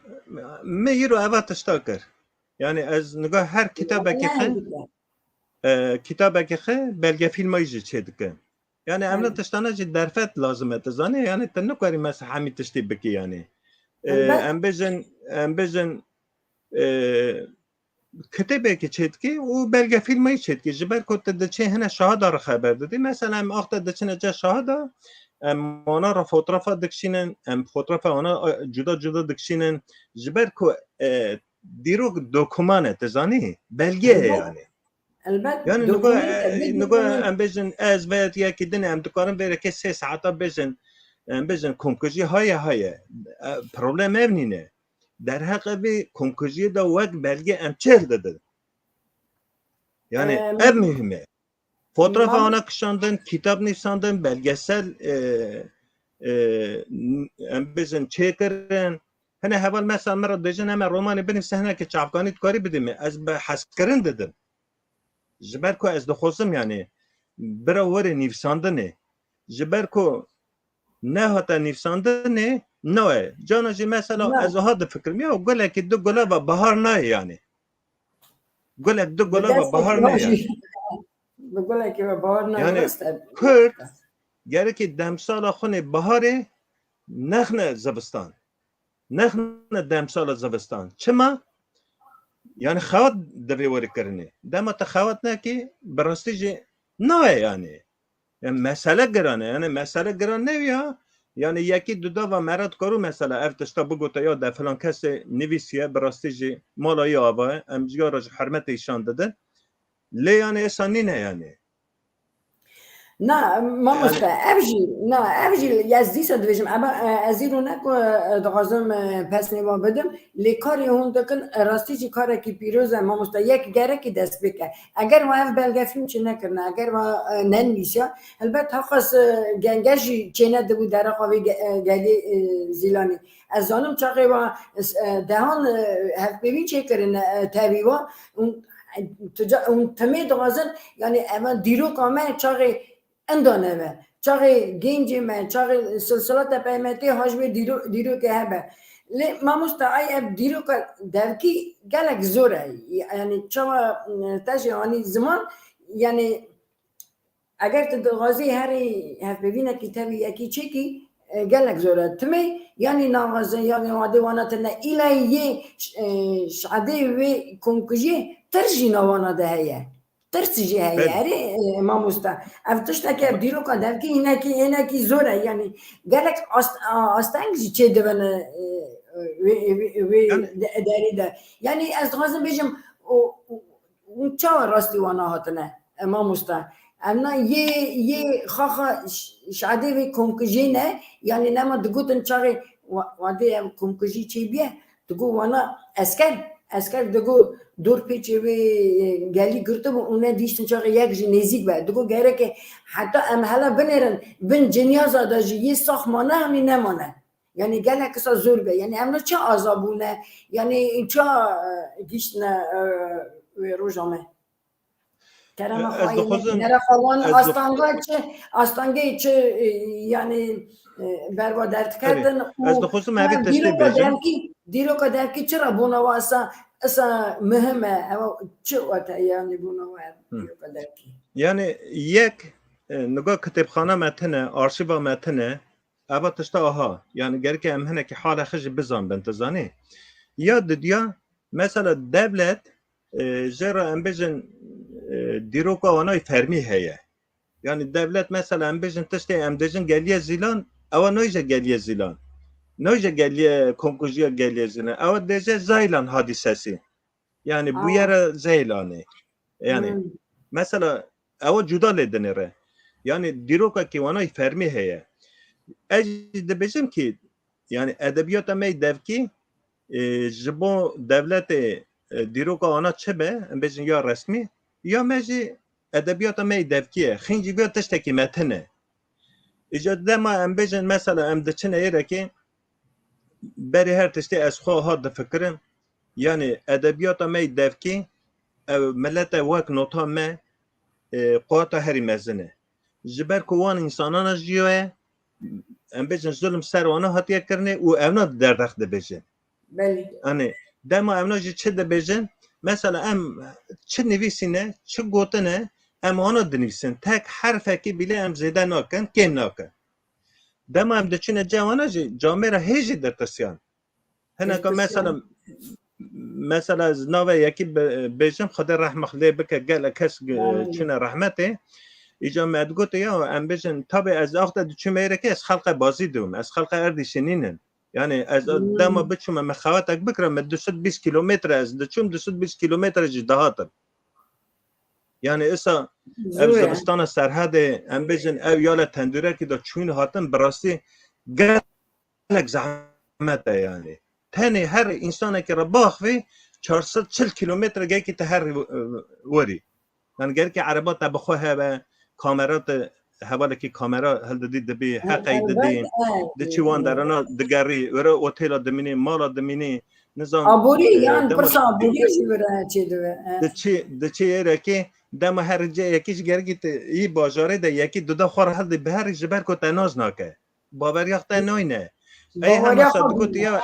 me îro eva tişta kir. Yani ez niga her kitabekî Ne xwe, hindike? e, kitabekî xwe belgefîlmayî jî çê dike. Yani em ne Evet. tiştana jî derfet lazim e, tu zanî? Yani tu nikarî mesela hemî tiştî bikî yani. E, Elbet. em bêjin, em bêjin, e, kitêbekî çê dikî û belgefîlmayî çê dikî. Ji ber ku tu diçê hine şahada re xeber didî. Mesela em axte diçine ce şahada, em wana re fotoğrafa dikişînin, em fotoğrafa wana, e, cuda cuda dikişînin. Ji ber ku, e, dîrok dokuman e, tu zanî? Belge ye Elbet. yani. Elbet, Yani nigo, dokumente e, bê nigo dokument. em bêjin ez veya yekî din em dikarin vêrekê sê saeta bêjin, em bêjin komkujî haye haye. E, problem ev nîne. Derheqê vê komkujiyê de wek belge em çêl didin. Yani Em, ev muhim e. Fotoğrafa mam- ana kişandin, kitap nivîsandin, belgesel, e, e, n-, em bêjin çêkirin. Hine heval mesela min re dêjin em ê romanê binivîse hinekî çavkanî dikarî bidî min. Ez bi hezkirin didim. Ji ber ku ez dixwazim yani bira werê nivîsandinê. Ji ber ku nehate nivîsandinê, naye. Cana jî mesela Na. ez wiha difikirim, ya gulekî du gula ve bahar nayê yani. Gulek du gula ve Destê bahar nayê yani. Bi gulekî ve bahar nayê, Yani rast e. Kurd gerekî demsala xwe nê baharê nexne zivistan. Nexne demsala zivistan. Çima? Yani xewat divê were kirinê. Dema te xewat nekî, bi rastî jî nayê yani. Yani mesele giran e. Yani mesele giran ne ya? Yani yekî duda va meret karu mesela ev tişta bigote ya de filan kesê nivîsiye, bi rastî jî mala ya ava ye. Em ji ya re ji hurmetê îşan didin. Lê yani êsa nîne yani. Na, mamoste, Yani ev jî, na, ev jî ez dîsa dibêjim, ema, e, ez îro ne ku, e, dixwazim, e, pesnê wan bidim, lê karê hûn dikin, e, rastî jî karekî pîroz e, mamoste, yek gerekî dest pê ke. Eger we ev belgefîlm çê nekirine, eger we, e, nenivîsiya, helbet haqas, e, genge jî çê nedibû dereqa vê ge-, e, gelê, e, Zîlanî. Ez zanim çaxê we, e, dehan, e, hevpeyvîn çêkirine, e, tevî we, û, e, tu ca-, û timê dixwazin, yani eva dîroka me çaxê inda nebe. Çaxê gencê me, çaxê silsilata peymetê ha ji vê dîro-, dîrokê hebe. Lê mamosta ay ev dîroka devkî gelek zor e. Yani çawa, e, te jî anî ziman, yani eger tu dixwazî herî hevpeyvînekî tevî yekî çêkî, e, gelek zor e. Timê, yani naxwazin, yani wadê wana tine îlayî yê, e, şadê wê komkujiyê tir jî nawana de heye. Tirs jî heye. Belê. Erê, e, mamosta. Ev tiştekî, ev dîroka devkî hinekî, hinekî zor e. Yani gelek ast-, a-, asteng jî çêdibin, e, e, wê, wê, wê Yani de-, derî de. Yani ez dixwazim bêjim, o, o, û çawa rastî wana hatine, e, mamosta? Em na yê, yê xaxa ş-, şadê vê komkujê ne, yani nema digotin çaxê wa-, wadê ev komkujî çêbiye, digo wana esker, esker digo dor pêçê wê, e, gelî girtibû û ne dîştin çaxê yek jî nêzîk be. Digo gereke heta em hela binêrin bin cinyaza de jî yê sax mane hemî nemane. Yani gelek kisa zor be. Yani em na çi aza bûne? Yani ça, e, giştine, e, wê roja me? Kerema Ez Xwayê dixwazim, nere xwe wan ez dix- astanga çi, astangê çi, e, yani, e, berva derdiketin Tabii. Ez û dixwazim evê ev tiştê dîroka bêjim. Devkî, dîroka devkî çi re bûna wa esa, esa muhim e? Ew çi wate yani bûna wa Hı. dîroka devkî? Yani yek, e, niga kitêbxana me tine, arşîva me tine, eva tişta aha. Yani gereke em hinekî hala xwe jî bizanbin, tu zanî. Ya didiya, mesela dewlet, e, jê re em bêjin, e, dîroka wanayî fermî heye. Yani dewlet mesela em bêjin tiştê em dêjin geliye Zîlan, ewa nayje geliye Zîlan. Nayje geliye komkujiya geliye Zîlan. Ewa dêje Zeylan hadisesi. Yani Aa. bûyere Zeylanê. Yani Hmm. mesela ewa cuda lê dinêre. Yani dîrokekî wanayî fermî heye. Ez jî dibêjim ki yani edebiyata me yê devkî e, ji bo dewletê, e, dîroka wana çi be, em bêjin ya resmî, ya me jî edebiyata me yê devkî ye. Xîncî vê tiştekî me tune. Îca dema em bêjin, mesela em diçine êrekê, berî her tiştê ez xwe ha difikirim, yanî edebiyata me yê devkî, ew milete wek nota me, e, quwata herî mezin e. Ji ber ku wan însanana jiyaye, em bêjin zulm ser wana hatiye kirinê û evna derdex dibêjin. Belê. Yanî dema evna jî çi dibêjin? Mesela em çi nivîsîne, çi gotine, em wana dinivîsin. Tek herfekî bîle em zêde nakin, kêm nakin. Dema em diçine cem wana jî camêra hê jî ditirsiyan. Hineka Ditirsiyan. Mesela, mesela ez navê yekî bi-, bêjim, Xwedê rehma lê bike, gelek kes, e, Amîn. Çûne rehmetê. Îca me digote ya, em bêjin, tabi ez axte diçûme êrekê, ez xelqe bazî dibim, ez xelqe erdîşê nînim. Yani ez Hmm. Dema biçûme, me xewetek bikira, me du sed bîst kilometre ez diçûm, du sed bîst kilometre jî dihatim. Yani esa ev Zor e. Zivistana Serhedê, em bêjin ev yale tendûrekî de çûn hatin, bi rastî gelek zehmet e yani. Tenê her însanekî re baxvî çar sed çil kilometre gelkî te her, e, werî. Yani gelkî ereba te bi xwe hebe, kamera te, hevalekî kamera hildidî dibî, heqey didî, Elbet, e, diçî wan e. Derana digerî, were otêla dimînî, mala dimînî, nizam, Aborî, e, yan dema pirsa jî aborî jî were çê dibe, e. Diçî, diçî êrekê, dema her cê yekî ji gergî te yî bajarê de yekî duda xwe re hildibiherî ji ber ku te nas nake. Baweriya te nayne. Ey Baweriya hema xwe sa digot bîne. Ya,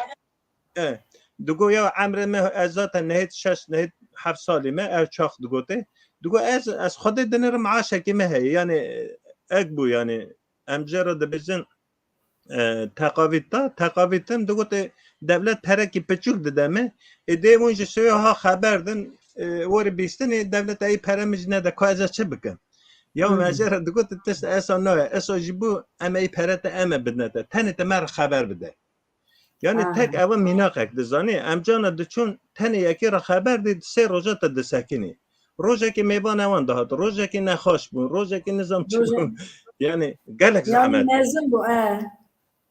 e, digo ya emrê me ez zaten nehêt şeş, nehêt heft salî me, ev çax digote. Digo ez, ez Xwedê dinirim aşekî me heye. Yani ek bû yani em jê re dibêjin, e, teqavît da, teqavîtin digote dewlet perekî piçûk dide me. Ê dê hûn ji şewe ha xeber din, e, werî bîstinê dewlet ey pere min jî nede, ka ez çi bikim? Ya me jê re digote tişt esa naye, esa jî bû em ey pere te em e bidine te. Tenê te me re xeber bide. Yani Aha. Tek ewa mînaqek dizanî, em cana diçûn tenê yekê re xeber dî, sê roja te disekinî. Rojekê mêvan ewan dihat, rojekê nexweş bûn, rojekê nizam çi Roje- bûn. Yani gelek Yani zehmet. mezin bû, e.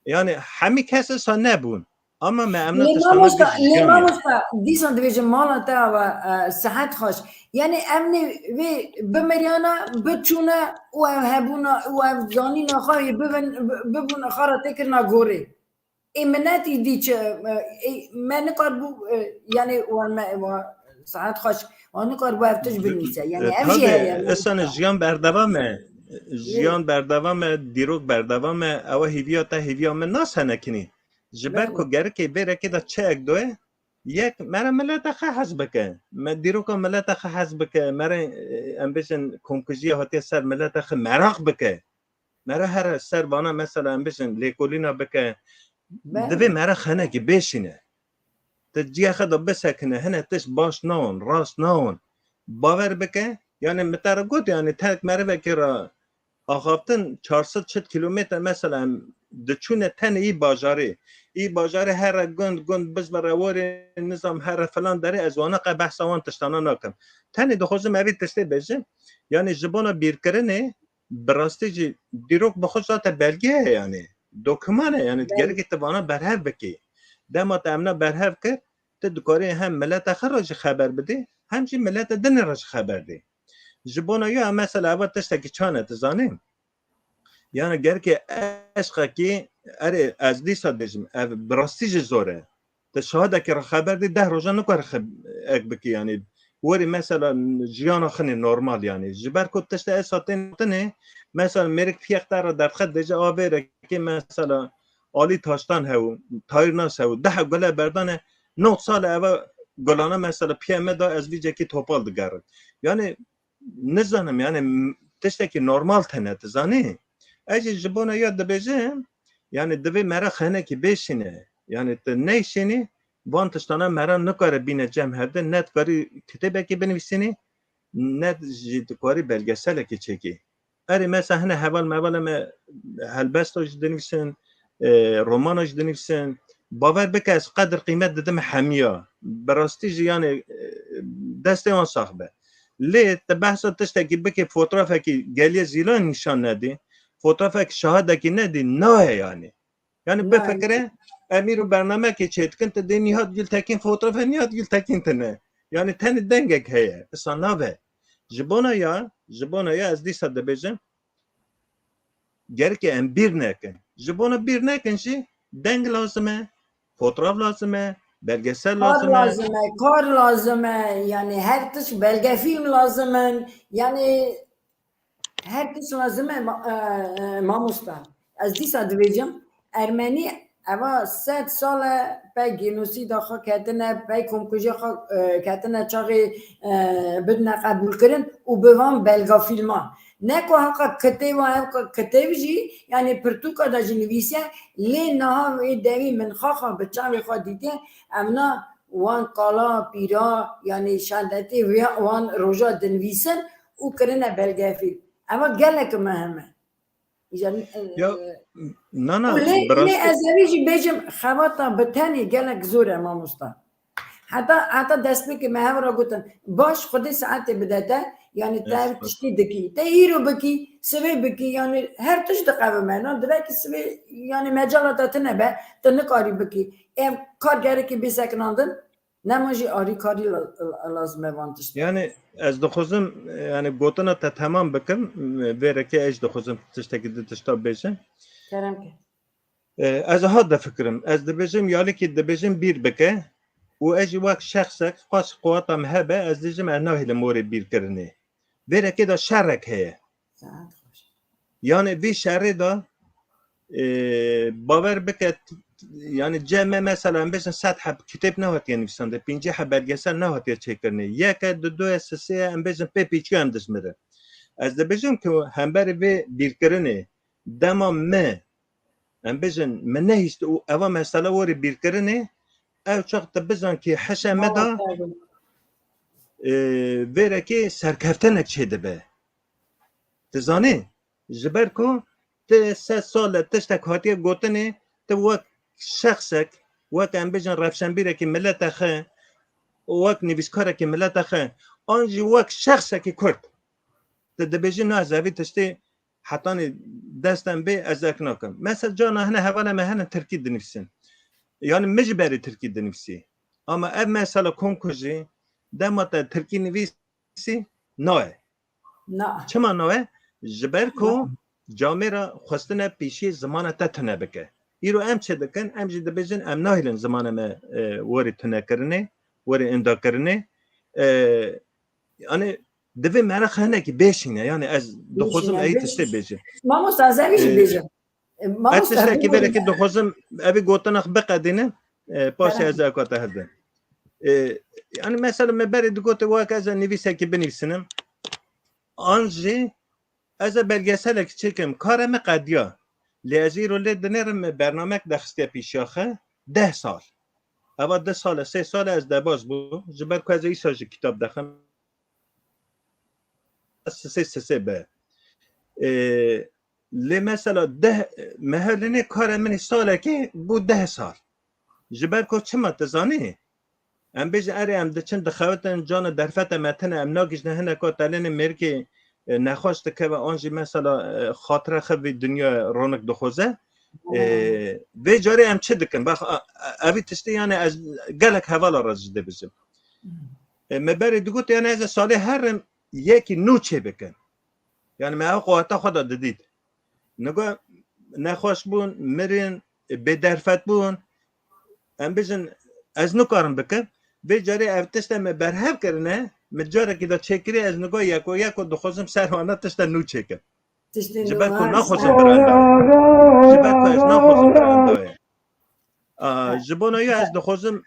Yani hemî kes esa nebûn. Ama me em ne Lê tiştana mamosta, bî lê jiyan. Mamosta, dîsan dibêjim mala te ava, e, sihet xweş. Yani em nê vê bimiriyana, biçûne û ev hebûna û ev zanîna xwe yê bibin, bi-, bibûn xwe re têkirina gorê. Ê minetî dî çi, e, ê, me nikar bû, e, yani wan me, wa, sihet xweş, wan nikar bû ev tişt binivîse. Yani ev jî Tabii, heye. esane jiyan berdewam e. Jiyan berdewam e, dîrok berdewam e. Ewa hîviya te hîviya min nas henekinî. Ji ber ku gerikê vê rekê de çi ek doye, yek mere milete xwe hez bike. Me dîroka milete xwe hez bike. Mere, e, em bêjin komkujiya hatiye ser milete xwe meraq bike. Mere here ser vana mesela em bêjin lêkolîna bike. Divê mere xenekî bêşîne. Te ciya xwe de bisekine, hine tişt baş naon, rast naon. Bawer bike, yani min te re got, yani tek merivekê re axaftin çar sed çit kilometre mesela em diçûne tenê î bajarê. Î bajarê here gund, gund biz ve rewarê nizam here filan derê ez wana qe behsa wan tiştana nakim. Tenê dixwazim evî tiştê bêjim. Yani ji bona bîrkirinê bi rastî jî dîrok bi xwe zate belge ye yani. Dokuman e yani. Gerekê te vana berhev bikî. Dema te emna berhev kir, tu dikarî hem milete xwe re jî xeber bidî, hem jî milete dinê re jî xeber dî. Ji bona ya mesela eva tiştekî çane tu zanî? Yani gerekê eşqekî, erê ez dîsa dêjim, ev bi rastî jî zor e. Te şahidekî re xeber dî deh roja nikare ek bikî yani. Werî mesela jiyana xinê normal yani. Ji ber ku tiştê esa tên tinê, mesela mêrik piyek te re derdixe dêje a vê rekê mesela Alî Taştan hew, Tahîr Nas hew, deh gule berdane, nod sal e eva gulana mesela piye me da ez vîcekî topal digerim. Yani nizanim yani tiştekî normal tene dizanî. Ez jî ji bona ya dibêjim yani divê mere xenekî bêşîne. Yani tu neyşînî van tiştana mera nikare bîne cem hevde, ne dikarî kitêbekî binivîsînî, ne jî dikarî belgeselekî çêkî. Erê mesela hine heval mevala me helbesta jî dinivîsin, e, romana jî dinivîsin. Bawer bike ez qedir qîmet didim hemiya. Bi rastî jî yani, e, destê wan sax be. Lê te behsa tiştekî bike, fotoğrafekî Geliyê Zîlan nîşan nedî, fotoğrafekî şahidekî nedî, nayê yani. Yani bifikire, Em îro bernamekê çêdikin, tu dê Nihat Gultekin, fotoğrafê Nihat Gultekin tine. Yani tenê dengek heye. Isa nabe. Ji bona ya, ji bona ya ez dîsa dibêjim, gerek e em bîr nekin. Ji bona bîr nekin jî deng lazim e, fotoğraf lazim e, belgesel Kar lazim e. lazim e, kar lazim e, yani her tişt belgefîlm lazim in, yani her tişt lazim e, ma-, e, e, mamosta. Ez dîsa dibêjim, Ermenî eva sed sal e pey genosîda xwe ketine, pey komkujiya xwe, e, ketine çaxê, e, bidine qebûlkirin û bi van belgafîlman. Ne ku heka kitêba, heka kitêb jî, yani pirtûka de jî nivîse, lê niha wê dewî min xaxa bi çavê xwe dîtiye, evna wan kala, pîra, yani şandetê wê wan roja dinivîsin û kirine belgefîlm. Eva gelek muhim e. Îja, Ya, e, na, na, û lê, bi lê rastî ez evî jî bêjim, xebata bi tenê gelek zor e, mamosta. Heta, heta destpêkê me hev re gotin, baş, Xwedê saetê bide te, yani te Eş, ev baş. tiştî dikî. Te îro bikî, sibê bikî, yani her tişt diqewime. Na, divekî sibê, yani mecala te tune be, tu nikarî bikî. Ev kar gerekî bê sekinandin, nema jî arîkarî la-, la-, lazim e van tiştan. Yani ez dixwazim, yani gotina te temam bikim, vê rêkê ez dixwazim tiştekî di tişta bêjim. Kerem ke. E, ez ha difikirim. Ez dibêjim, ya lêkî dibêjim bîr bike û ez jî wek şexsek, xweş quweta min hebe, ez dibêjim ez nahêlim orê bîrkirinê. Vê rêkê de şerek heye. Saet xweş. Yani vê şerê de, e, bawer bike, t-, yani cem me mesela em bêjin sed heb kitêb nehatiye nivîsandin, pêncî heb belgesel nehatiye çêkirinê. Yeke, du, du ye, sisê ye, em bêjin pê pêçiya em dijmirin. Ez dibêjim ku hemberî vê bîrkirinê dema me Em bêjin, min nehîst û eva mesela werî bîrkirinê, ew çax tu bizan kî hişe me da, e, vêrekê serkeftinek çêdibe. Tu zanî, ji ber ku tu sed sal e tiştek hatiye gotinê, tu wek şexsek, wek em bêjin rewşenbîrekî milete xwe, wek nivîskarekî milete xwe, an jî wek şexsekî Kurd, tu dibêjî, na, ez evî tiştê hetanî dest em bê, ez ek nakim. Mesela carna hene hevalê me hene tirkî dinivîsin. Yani min jî berê tirkî dinivîsî. Ama ev mesela komkujî dema te tirkî nivîsî naye. Na. Çima naye? Ji ber ku Na. camêra xwestine pêşî zimana te tune bike. Îro em çi dikin? Em jî dibêjin em nahêlin zimana me, e, werî tunekirinê, werî indakirinê. E, yani divê meraq hinekî bêşîne. Yani ez dixwazim Bêşîne, ey bêşîne. tiştê bêjim. Mamosta, ez evî jî Ee, bêjim. E, ez mamosta, tiştekî bêjim. Belekî dixwazim evî gotina xwe biqedînim. E, paşê Kerem. ez eka te hevdin. E, yani mesela me berê digote wek ez e nivîsekî binivîsinim. An jî ez e belgeselek çêkim. Kare me qediya. Lê ez îro lê dinêrim me bernamek de xistiye pîşiya xwe. Deh sal. Eva du sal e, sê sal e ez debaz bûm. Ji ber ku ez ê îsa jî kitab dixim. Sisê sisê be. Ee, lê mesela deh, me hewlinê kare min ê salekê bû deh sal. Ji ber ku çima tu zanî? Em bêjin erê em diçin dixewitin, cana derfete me tine, em nagihîjin hineka telênê mêrikê, e, nexweş dikeve, an jî mesela, e, xatire xwe vî dinya ronik dixwaze. E, Hmm. vê carê em çi dikin? Bax, a, a, evî tiştê yani ez gelek hevala re jî dibêjim. Hmm. E, me berê digot yani ez ê salê herim yekî nû çê bikim. Yani me ew quweta xwe de didît. Nigo nexweş bûn, mirin, e, bêderfet bûn. Em bêjin, ez nikarim bikim. Vê carê ev tişte me berhev kirine, min carekî de çêkirî, ez nigo yeko yeko dixwazim ser wana tişte nû çêkim. Tiştê Ji ber ku nû naxwazim birenda ye. Ji ber ku ez naxwazim birenda ye. A, ji bona ya ez dixwazim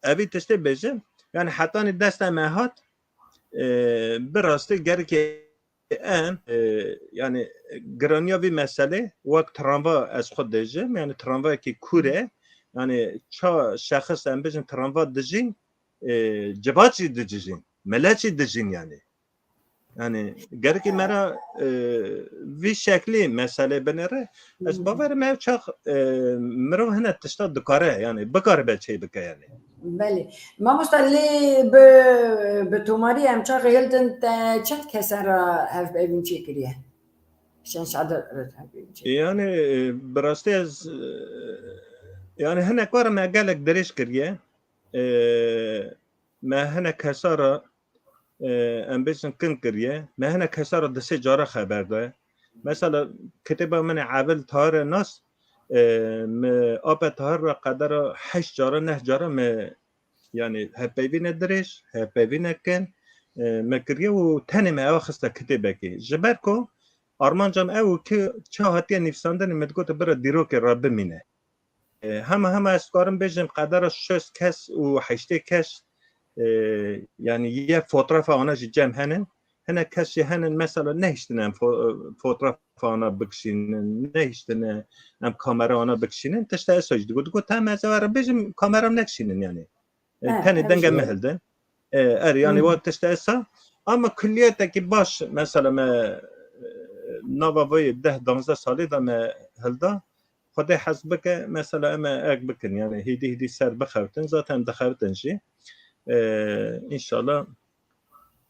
evî tiştê bêjim. Yani hetanî desta me hat, e, bi rastî gerkê em, e, yani giraniya vî meselê wek tramva ez xwe dêjim, yani tramvayekî kûr e, yani ça şexis em bêjin tramva dijîn, e, civat jî dijîn, milet jî dijîn yani. Yani gerekî me re, e, vî şeklî meselê binêre. Ez Hmm. bawerim ev çax, e, mirov hine tişta dikare, yani bikaribe çê bike yani. Belê. Mamosta, lê bi, bi tomarî em çaxê hildin te çend kesen re hevpeyvîn çêkiriye? Şenşadir re hevpeyvîn çêkiriye? Yani, e, bi rastî ez, e, Yani hinek were me gelek dirêj kiriye. E, me hinek kesa re, e, em bêjin kin kiriye. Me hinek kesa re di sê cara xeber daye. Mesela kitêba min ê Evil Tahir e nas, e, me Ape Tahir re qedera heşt cara, neh cara me, yani hevpeyvîne dirêj, hevpeyvîne kin, e, me kiriye û tenê me ew xiste kitêbekê. Ji ber ku armanca min ew ki ça hatiye nivîsandinê, me digote bira dîrokê re bimîne. E, hema hema ez dikarim bêjim qedera şêst kes û heştê kes, e, yani yê fotoğrafa wana jî cem henin. Hinek kes jî henin mesela nehiştine em fo-, fotoğrafa wana bikişînin, nehiştine em kamera wana bikişînin. Tişta esa jî digot, digot, "Tamam, ez ê we re bêjim, kamera nekişînin yani." E, Ha, tenê ew denge jî me ye. Hildin. E, er, yani Hı. Wa tişta esa. Ama kulliyetekî baş, mesela me, e, nava vê deh danzdeh salê de me hilda. Xwedê hez bike, mesela em ê ek bikin, yani hêdî hêdî ser bixewtin, zaten dixewtin jî. E, înşallah,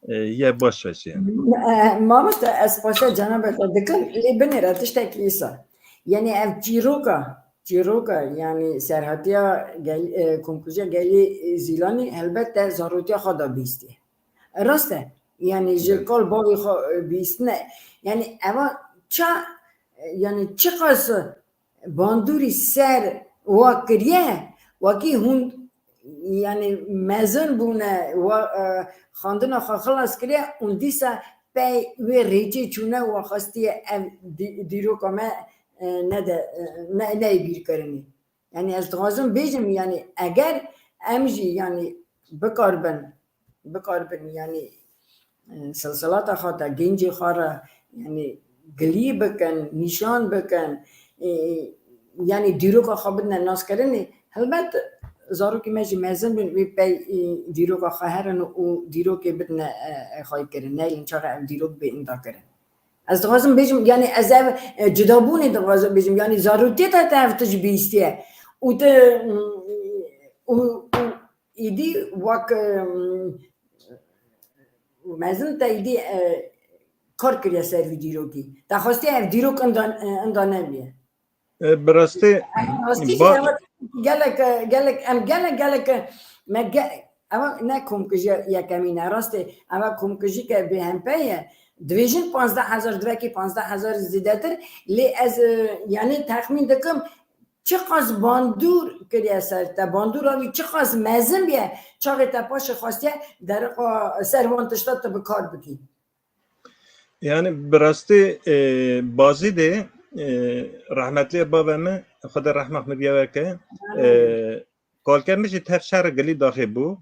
e, ye baş ve jî. E, mamoste, ez xweşe cenabê xwe dikim, lê binêre tiştekî îsa. Yani ev çîroka, çîroka, yani serhatiya gel-, e, komkujiya gelê, e, Zîlanî, helbet te zarotiya xwe de bîstiye. Rast e. Yani ji Evet. kal bavê xwe, e, bîstine. Yani eva ça, e, yani çiqas bandorî ser wa kiriye, wekî hûn, yani mezin bûne, wa, e, xwendina xwe xilas kiriye û dîsa pey wê rêçê çûne wa xwestiye ev dî-, dîroka me, e, nede, e, ne, neyê bîrkirinê. Yani ez dixwazim bêjim, yani eger em jî yani bikaribin, bikaribin yani, e, silsilata xwe te, gencê xwe re yani gilî bikin, nîşan bikin, e, yani dîroka xwe bidine naskirinê, helbet zarokê me jî mezin bin wê pey, e, dîroka xwe herin û dîrokê bidine, e, e, xweykirin. Neylin çaxa ev dîrok bê inda kirin. Ez dixwazim bêjim, yani ez ev, e, cidabûnê dixwazim bêjim, yani zarokê te, te ev tişt bihîstiye. Û te, mm, û, û îdî wek, mm, mezin te îdî, e, kar kiriye ser vî dîrokî. Te xwestiye ev dîrok inda, e, inda nebiye. E, bi rastî, Rastî jî ba- ev gelek, gelek, em gelek, gelek, me ge-, ev ne komkujiya yekemîn e. Rastî, ev komkujî ke bêhempe ye. Divêjin panzdeh hezar, divekî panzdeh hezar zêdetir. Lê ez, e, yani texmîn dikim, çiqas bandor kiriye ser te, bandora wî çiqas mezin biye, çaxê te paşê xwestiye deriqa ser wan tişta tu bi kar bikî. Yani bi rastî, e, Bazîdê, e, rehmetliya bavê min, Xwedê rehma xwe biya weke, e, Amin. Kalkê min jî tev şer gilî daxê bû.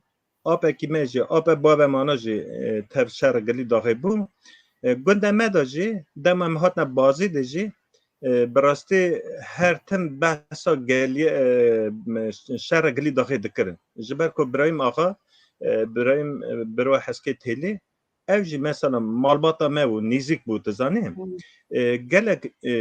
Apekî me jî, apê bavê mana jî, e, tev şer gilî daxê bû. E, gundê me de jî, dema em hatine Bazîdê jî, e, bi rastî her tim behsa geliyê, e, şer gilî daxê dikirin. Ji ber ku Birahîm Axa, e, Birahîm, e, Birwa Heskê Têlî, ev jî mesela malbata me bû, nîzik bû, tu zanî. Hmm. E, gelek, e,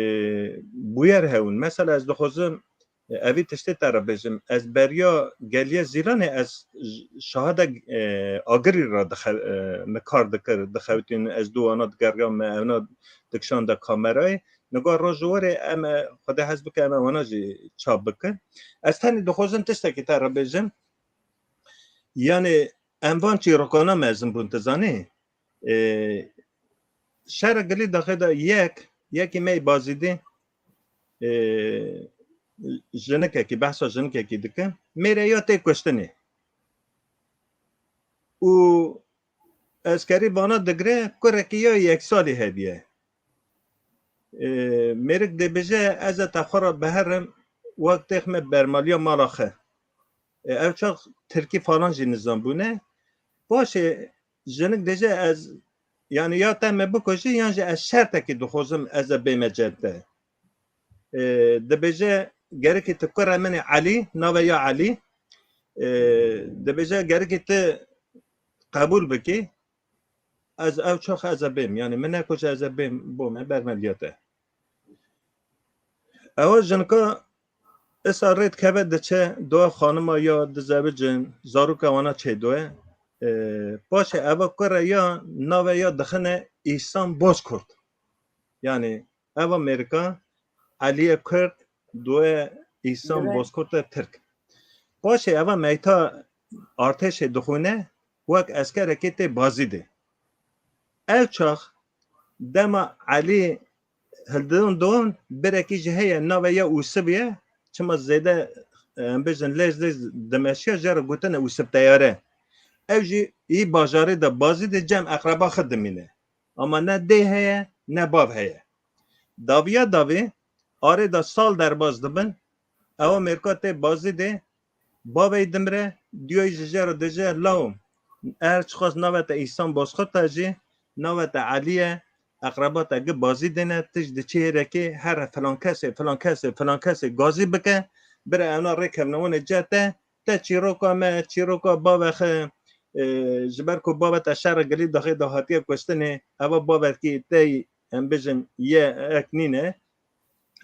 bûyer hewin. Mesela ez dixwazim, e, evî tiştê te re bêjim. Ez beriya geliye Zîlanê ez j-, şahada, e, Agirî re dixe-, e, me kar dikir, dixewitîn, ez dû wana digeriyam, me evna dikişande kamerayê. Niga roj û werê em, e, Xwedê hez bike em e wana jî çap bikin. Ez tenê dixwazim tiştekî te re bêjim. Yani em van çîrokana mezin bûn, tu zanî? E, şer gilî daxê de yek, yekî me yê Bazîdî, e, jinikekî, behsa jinikekî dike. Mêre ya tê kuştinê. Û eskerî vana digre, kurekî ya yek salî hediye. E, mêrik dibêje, ez e te xwe re biherim, wek têx me bermaliya mala xe. E, ev çax tirkî falan jî nizanbûne. Paşê jinik dêje ez, yani ya te me bikujî, yan jî ez şertekî dixwazim ez ê bême cem te. E, dibêje, gerekî tu kurê min ê Elî, navê ya Elî, e, dibêje, gerekî tu qebûl bikî, ez ew çax ez ê bêm. Yani min nekuje ez ê bêm, bo me bermeliya te. Ewa jinika isa rê dikeve diçe, doya xanima ya dizewicin, zaroka wana çêdoye. E, paşê eva kure ya navê ya dixine Îhsan Bozkurt. Yani eva mêrika Eliyê Kurd doye Îhsan Bozkurt e Tirk. Paşê eva meyta artêşê dixwîne wek eskerekê tê Bazîdê. Ew çax dema Elî hildin don birekî jî heye navê ya Ûsib ye. Çima zêde em bêjin lêz lêz dimeşiya jê re gotine Ûsib teyare. Ew jî î bajarê de Bazîdê cem eqreba xwe dimîne. Ama ne dê heye, ne bav heye. Daviya davê, arê de sal derbas dibin, ewa mêrka tê Bazîdê, bavê dimire, diyoy ji jê re dije, law, her çiqas navê te Îhsan Bozkurt e jî, navê te Elî ye, eqreba te gi Bazîdê ne, tu jî diçî hêrekê, here filan kesê, filan kesê, filan kesê gazî bike, bire ewna rêkevne wan ê ce te, te çîroka me, çîroka bavê xwe, e, ji ber ku bavê te şerê gilî daxê de hatiye kuştinê, eva bavekî te, em bêjin, ye ek nîne,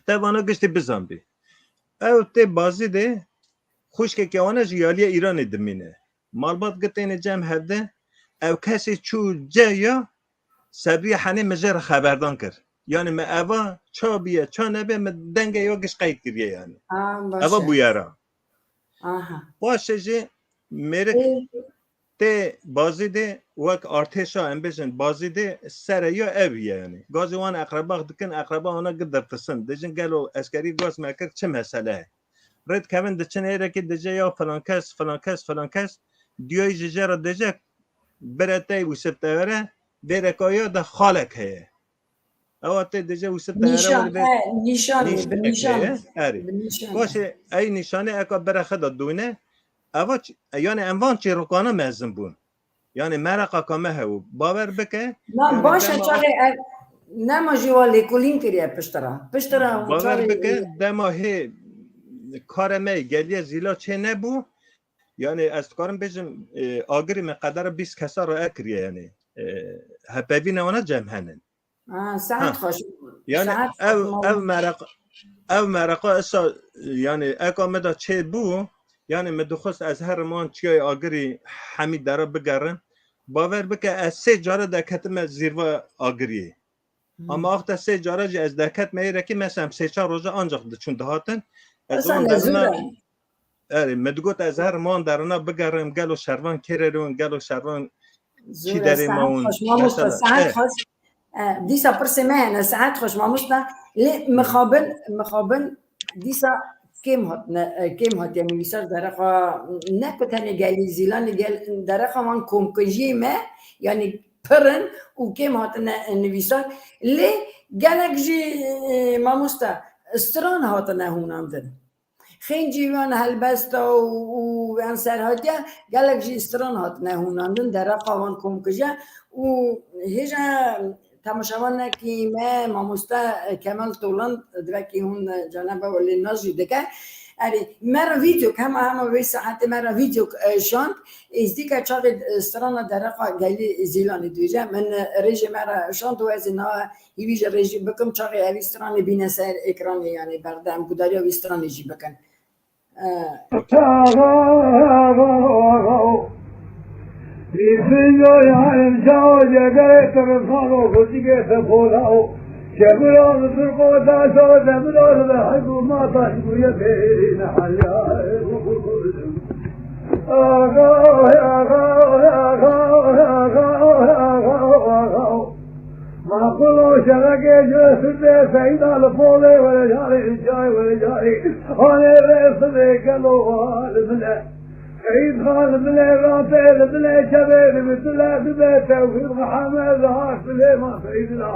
te vana giştî bizanbî. Ew tê Bazîdê, xwişkeke wana ji yaliya Îranê dimîne. Malbat gi têne cem hevde, ew kesê çû ce ya, Sebriye henê min jê re xeberdan kir. Yani me eva ça biye, ça nebe, min dengê yo giş qeyd kiriye yani. Ha, baş Eva e. Bûyera. Aha. Paşê jî mêrik Ê, tê Bazîdê wek artêşa em bêjin Bazîdê sere yo ev ye yani. Gazî wan eqrebax dikin, eqreba wana gi dirtisin. Dijin gelo eskerî gaz me kir çi mesele ye? Rêdikevin diçin êrekê dije ya filan kes, filan kes, filan kes. Diyoyî ji jê re dije bire tey Ûsib teyare, vêreka ya de xalek heye. Ewa tê dije Ûsib teyare Nîşan, were vê e, nîşanê, bi nîşanê nîşan. Heye. Erê. Bi nîşan. Paşê ey nîşanê eka bire xwe de dûne. Eva ç-, yani em van çîrokana mezin bûn. Yani meraqaka me hebû. Bawer bike, Na yani baş e dema çaxê ev, nema jî wa lêkolîn kiriye piştre. Piştre Bawer çaxê bike, dema hê kare me geliye zîla çê nebû. Yani ez dikarim bêjim, e, agirî me qedera bîst kesa re ekiriye yani. E, hepevîne wana cem henin. Ha, saet Ha. xweş. Yani Saet ev, xweş ev mereq-, ev mereqa esa, yani eka me da çê bû, yani me dixwest ez herim wan çiyayê agirî hemî dera bigerim. Bawer bike ez sê cara deketime zîrva agiriyê. Hmm. Ama axte sê cara jî ez deketme êrekî, mesela sê çar roja ancaq diçûn dihatin. Ez Esa wan ne derina zor e. Erê, me digot ez herim wan derina bigerim, gelo şervan kê re rûn, gelo şervan Zor çi e, derê saet mawin. Xweş, mamoste, Mesela, saet eh. Xweş. E, dîsa pirsê me hene, saet xweş, mamoste. Lê mixabin, mixabin dîsa kêm hatine, e, kêm hatiye nivîsar derexa, ne ku tenê gelî zîlanê gel, derexa wan komkujiyê me, yani pir in û kêm hatine, e, nivîsar. Lê gelek jî, e, mamoste, stran hatine hûnandin. Xêncî wan helbesta û, û yan serhatiye gelek jî stran hatine hûnandin, dereqa wan komkuje û hêja temaşevanekî me mamoste Kemal Tolan divekî hûn canebe welê nas jî dike. Erê, me re vîdeo, hema hema vê saetê me re vîdeo, e, şand, êzdîke çaxê, e, strana dereqa gelî Zîlanê dibêje, min, e, rêjê me re şand û ez ê na Hîvî ji rêjî bikim, çaxê evî stranê bîne ser ekranê, yanî berdem gudariya wî stranê jî bikin. Maqûl o şevekê ji sibê seyda li polê were carê, carê were carê. Hanê rê sibê gelo wa li min e. Seyîd xan li min e, ratê li min e, çavê li min tule dibe tewhîd Mihemed ha Silêman Seydina.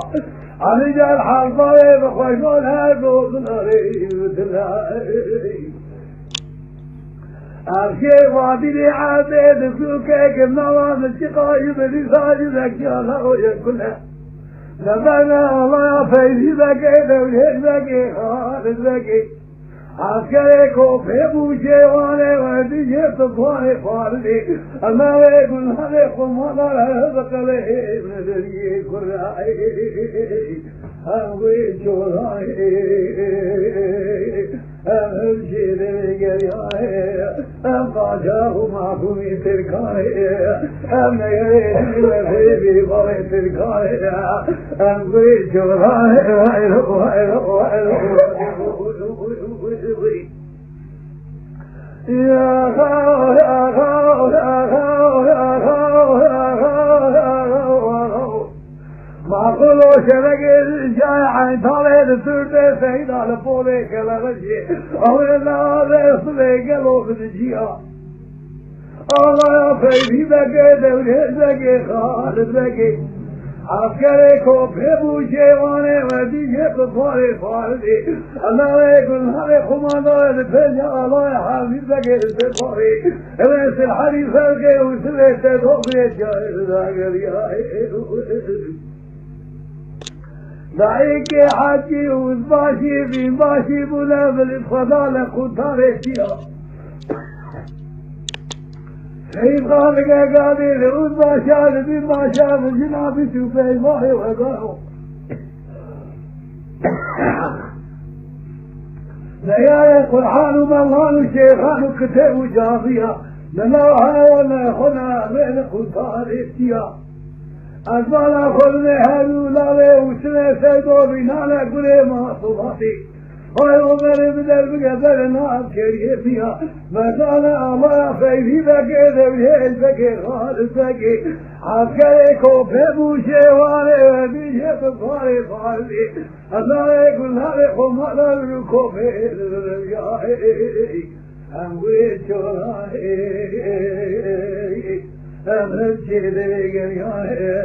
Alî car halbarê bi xweşan her do min arê li tule. Erkê vadî lê erdê di sûkê girnawa min çiqa ji min îsa ji vekiya la o yekune. Nebene Allaya feyzî vekê, dewlêt vekê, xalis vekê. Askerê ko pê bû cêwanê werdî jê tu xwarê xwarinê. Emevê gunhanê xwe mala re biqelê min deriyê kurayê. Em wê colayê. Em hemşîrê geriyayê, em qaçax û mafûmî Tirkanê, em negerê dî ve xêbî bavê Tirkanê, em gurê colayê, wayro, wayro, wayro. Surdê seyda li polê kelexe jî. Ew ê navê sibê gelo bidiciya. Alaya feyzî veke, dewrê veke, xalid veke. Eskerê ku pê bû şêwanê we dî jê bi parê faridê. Navê gulnavê xumandayê li pênca alaya hazîr veke li pê parê. Ew ê silherî ferqê û sibê te dobrê cayê dageriya. Dayikê Hecî û Uzbaşî, Bînbaşî bûne, bilî Xweda li qûtarê tiya. Seyîd Xan li Gegalî li Uzbaşa li Bînbaşa bi jina bîst û pênc bahê wegaro. Deyarê Qur'an û Mevlan û Şêxan û kitêb û camiya, li nav hewa nexwe ne, li qûtarê tiya. Ez bala xwe bidê herû lalê û sinê seydo bînane gurê ma sobatî. Hay Omerê bi der bige berê nav keriyê miya. Merdane amaya feyzî veke, dewrê elbeke, xalid veke. Eskerê kopê bû şêwanê, werdî jê bi parê faridê. Ezarê gulnarê xwe mala li kopê. Em wê çorayê, em hemşîrê geriyayê,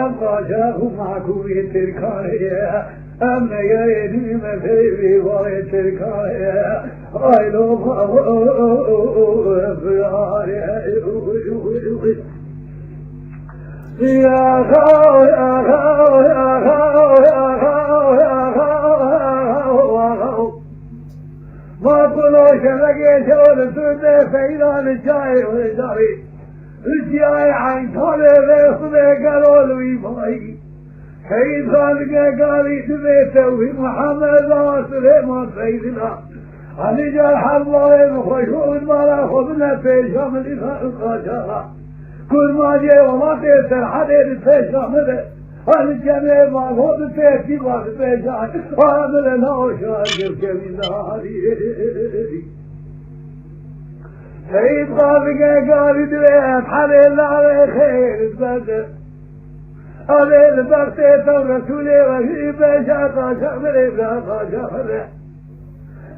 em qaja û makûrê tirkayê, em neyayê dî me peyvê warê tirkayê. Ay lo ma, ya ha, ya ha, ya ha, ya ha, ya ha. Ma kulo şevekê şew li Surdê seyran çayê wê darî. Hişyayê Eysalê vê xudê gelo li wî bayî. Seyîd Xan Gegalî divê tewhî Mihemed a Silêman Seydina. Alî Car Hezbarê bi xweş û mala xwe bine pêşa min îsa qaçaxa. Kurmancê welatê Serhedê di pêşa min de. Hadi cemê bavo di pêşî va di pêşa. Hadi le nao şa girkevî nahari. Seyîd Qazi Gegarî divê ez herê lavê xêr berde. Evê li ber tê tev Resûlê ve hî pêşa qaşa mirê ve qaşa xere.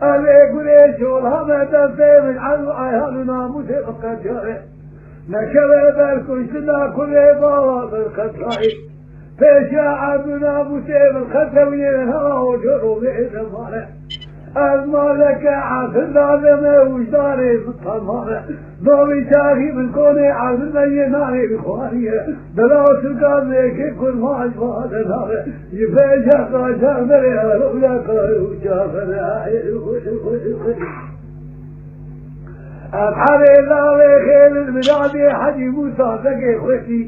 Evê gurê çola me destê min ez û eyhan û namûsê min qetiyare. Nekeve ber kuştina kurê bala min qetrayî. Pêşiya erd û namûsê min qetewînê hela ocê romê demare. Ez maleke esir dademe wijdarê min temare. Dovî çaxî min konê erdin me yê narê xwariye. Dela sirka zêkê kurmanc vade nare. Ji pêşe qaşa merê erewle kar û çaxere. Eshabê lavê xêr miradê Hecî Mûsa Zekê Xwetî.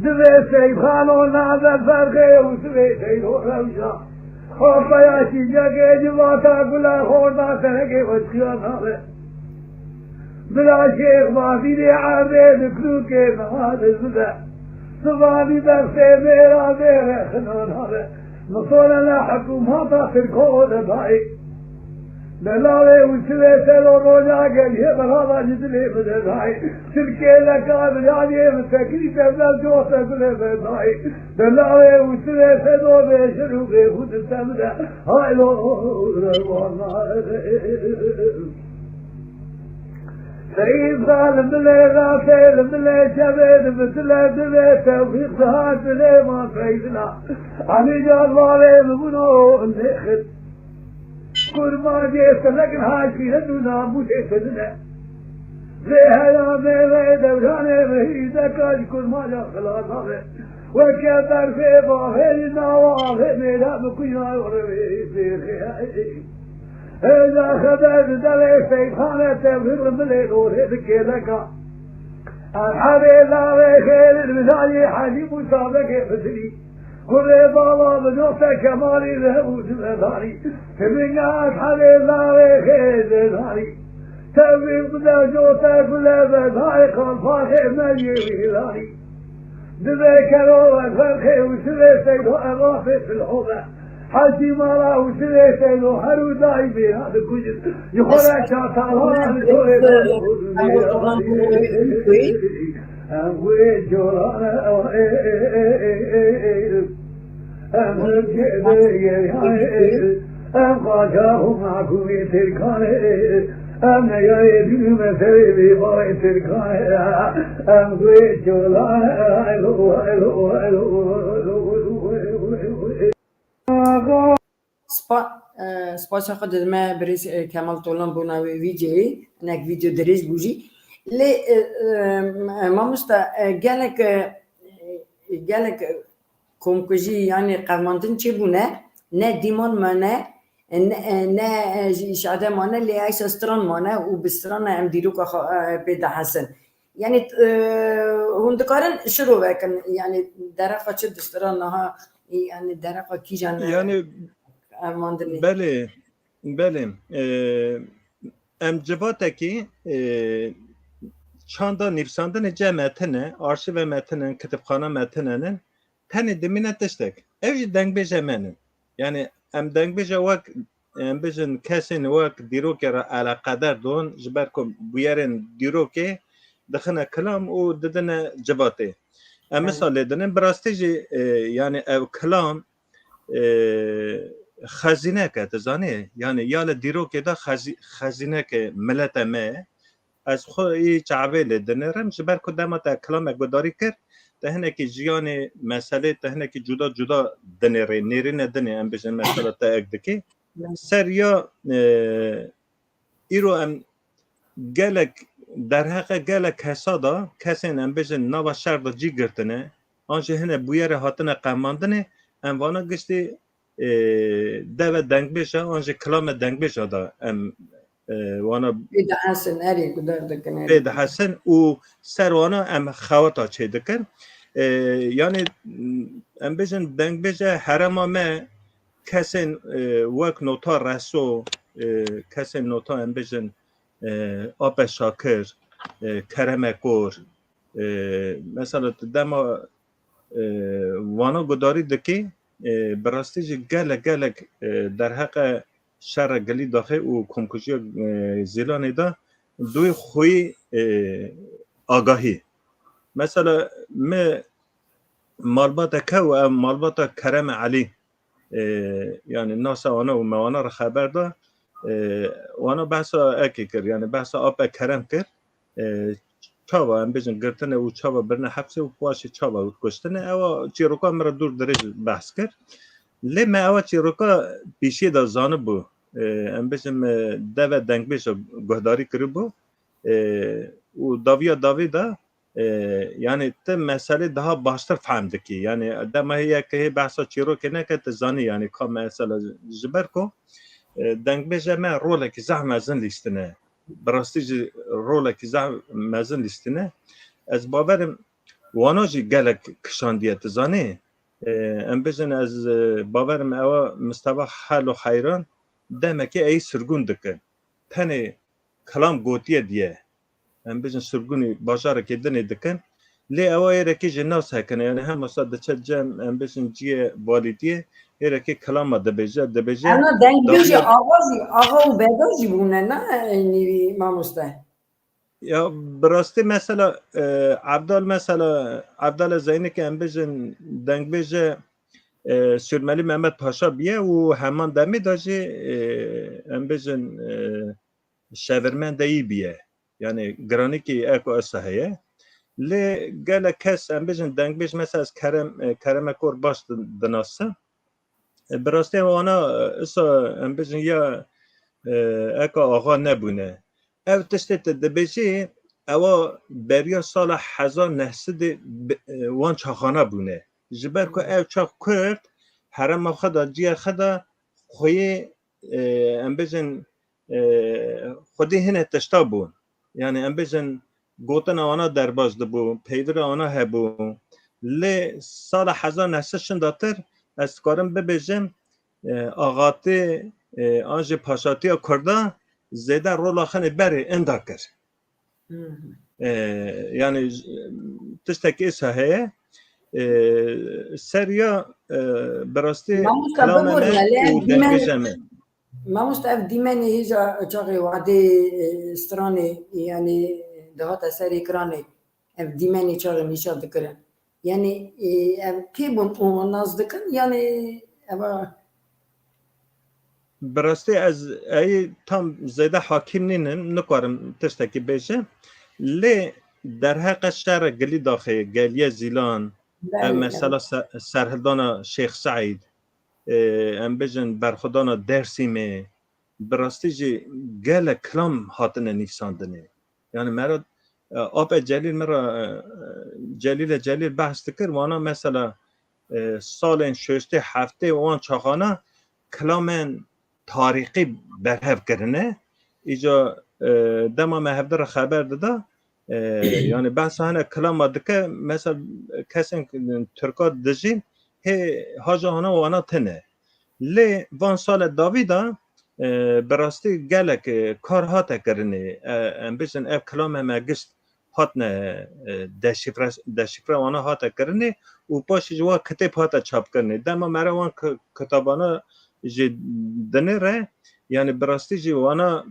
Divê Seyxano nade ferqê û divê Seydo rewşa. Xapaya şîcekê civata gula xorda serekê xweşkiya nabe. Bila Şêx Bazîdê erdê di klûkê nade zide. Sivanî dersê mêra dêre xina nabe. Misole ne hikûmata Tirko de dayê. Delalê û sivê selo roja geliyê berava ji dilê bide dayê. Tirkê leka biryariyê min sekirî tevler cote gule be dayê. Delalê û sivê sedo bêşir û bêxû di te bide. Hay lo rewana. Seyîd Xan li milê rastê, li milê çevê, di mitile divê tewfîq dihat dilê ma peydina. Alî Car valê min bûno nêxin. Kurmancê sinek niha şîret û namûsê xizine. Vê heya mêveyê dewranê rihî deka ji kurmanca xilas nabe. Weke berfê bavê ji nawa avê mêra bikujna revê pêxê. Hêja xeber di devê Seyxanê tevhîr li milê dorê di kêleka. Erhebê lavê xêr li mijalî Hecî Mûsa Bekê Xizirî. Kurê bala bi dosta Kemalî li hebû di vedarî. Timinga Erhebê lavê xêr vedarî. Tevhîr bide cote gule vedarî, qalpaxê me yê wî darî. Divê kero ve ferqê û sivê seydo evafê filho be. Hecî mala û sivê seydo her û daîmê ya dikujin. Ji xwe re şatala li torê de. Em wê corane. Em Tirkê de geriyayê, em qaçax û mahkûmê Tirkan ê, em neyayê dû meselê vê bayê Tirkan ê, em guê çilan ê, elo, elo, elo, elo, elo, elo, elo, elo. Spa, e, spasiya xwe didime birêz, e, Kemal Tolan bona wê vîdyoyê. Hinek vîdyo dirêj bû jî. Lê, e, e, mamosta, e, gelek, e, gelek komkujî, yanî qevmandin çêbûne, ne dîman mane, ne, ne, e, jî îşade mane, lê eysa stran mane û bi strana em dîroka xwe, e, pê dihesin. Yanî, e, hûn dikarin şirove kin, yanî dereqa çi distira niha, yanî dereqa kîjan, e, Yani qevmandinê? Belê, belê. E, em civatekî, e, çanda nivîsandinê cem me tine, arşîve me tine, kitêbxana me tine ne, tenê dimîne tiştek. Ew jî dengbêje me ne. Yani em dengbêje wek, em bijin kesên wek dîrokê re eleqeder don, ji ber ku bûyerên dîrokê dixine kilam û didine civatê. Em Evet. misal lê dinin, bi rastî jî, e, yani ev kilam, e, xezînek e, tu zanî? Yani ya li dîrokê de xezî-, xezîneke milete me ye. Ez xwe î çavê lê dinêrim, ji ber ku dema te kilamek guhdarî kir, te hinekî jiyanê, meselê te hinekî cuda cuda dinêrê, nêrîne dinê, em bijin mesela te ek dikî. Ser ya, e, îro em gelek, derheqe gelek kesa da, kesên em bijin nava şer de cî girtine, an jî hine bûyerê hatine qevmandinê, em vana giştî, e, deve dengbêja, an jî kilame dengbêja da em, e, wana Pê dihesin, erê guhdar dikin, erê. pê dihesin û ser wana em xewata çê dikin. E, yani, em bijin dengbêje herema me kesên, e, wek nota Reso, e, kesên nota em bijin, e, Ape Şakir, e, Kereme Kor, e, mesela tu dema, e, wana gudarî dikî, e, bi rastî jî gelek, gelek, e, derheqe şerre gilî daxê û komkujiya, e, Zîlanê de duyê xweyî, e, agahî. Mesela me malbata kew, ev malbata Kerem Elî, e, yani nasa wana û me wana re xeber da, e, wana behsa ekê kir, yani behsa Ape Kerem kir. E, çawa em bijin girtine û çawa birine hepsê û paşê çawa kuştine, ewa çîroka min re dûr dirêj behs kir. Lê me ewa çîroka pîşê de zanibû. E, em bijin me deve dengbêj guhdarî kiribû. E, û dawiya dawî de, e, yani ti meselê daha baştir fehm dikî. Yani dema hê yek hê behsa çîrokê neke, ti zanî yani ka mesela ji ber ku, e, dengbêje me rolekî zehf mezin lîstine. Bi rastî jî rolekî zehf mezin lîstine. Ez bawerim wana jî gelek kişandiye, tu zanî. E, em bijin ez, e, bawerim ewa Mistefa Helo Heyran demekê ey sirgûn dikin. Tenê kilam gotiye diye. Em bijin sirgûnî bajarekê dinê dikin. Lê ewa êrekê jî nas hekine. Yani hem wisa diçe cem, em bijin ciyê balîtiyê, êrekê kilama dibêje, dibêje. Ena dengbêjê dawiya axa jî, axa û bega jî bûne, ne, nîvî mamoste? Ya, bi rastî mesela, e, Evdal mesela, Evdalê Zeynikê em bijin dengbêje, e, Sûrmelî Mehmet Paşa biye û heman demê de jî, e, em bijin, e, şevirmendeyî biye. Yani giranîkî eko esa heye. Lê gelek kes em bijin dengbêj mesela ez Kerem, e, Kereme Kor baş din-, dinasim. E, bi rastî wana, e, isa em bijin ya, e, eka axa nebûne. Ev tiştê te dibêjî, ewa beriya sala hezar neh sedê bi-, e, wan çaxana bûne. Ji ber ku ev çax Kurd herema xwe de, ciyê xwe de xweyê, e, em bijin, e, xwedî hine tişta bû. Yani em bijin gotina wana derbas dibû, peywira wana hebû. Lê sala hezar neh sed şindatir ez dikarim bibêjim, e, axatî, e, an jî paşatiya Kurda zêde rola xinê berê inda kir. Hı hı. E, yani j-, tiştekî êsa heye. E, seriya, e, bi rastî Mamosta, kilama me bibûrne, lê û ev dîmen, dengbêja me. Mamosta, ev dîmenê hêja çaxê wadê, e, stranê, yani dihate ser ekranê. Ev dîmenê çaxê nîşan dikirin. Yani, e, ev kê bûn û nas dikin? Yani, eva Bi rastî ez ey tam zêde hakîm nînim, nikarim tiştekî bêjim. Lê derheqe şere gilî daxê, geliye Zîlan, ev mesela se-, serhildana Şêx Seîd, e, em bêjin berxwedana Dersîmê, bi rastî jî gelek kilam hatine nivîsandinê. Yani me re, e, Ape Celîl me re, e, Celîle Celîl behs dikir, wana mesela, e, salên şêştê heftê wan çaxana kilamên tarîxî berhev kirine. Îca, e, dema me hevdi re xeber dida, e, yani behsa hene kilama dike, mesela kesên Tirka dijîn, hê haja hana wana tine. Lê van sale dawî de, e, bi rastî gelek, e, kar hate kirinê. E, em bêjin ev kilame me gişt hatine, e, deşifre, deşifre wana hate kirinê û paşê ji wan kitêb hate çapkirinê. Dema me re wan ki-, kitabana jî dinêre, yani bi rastî jî wana,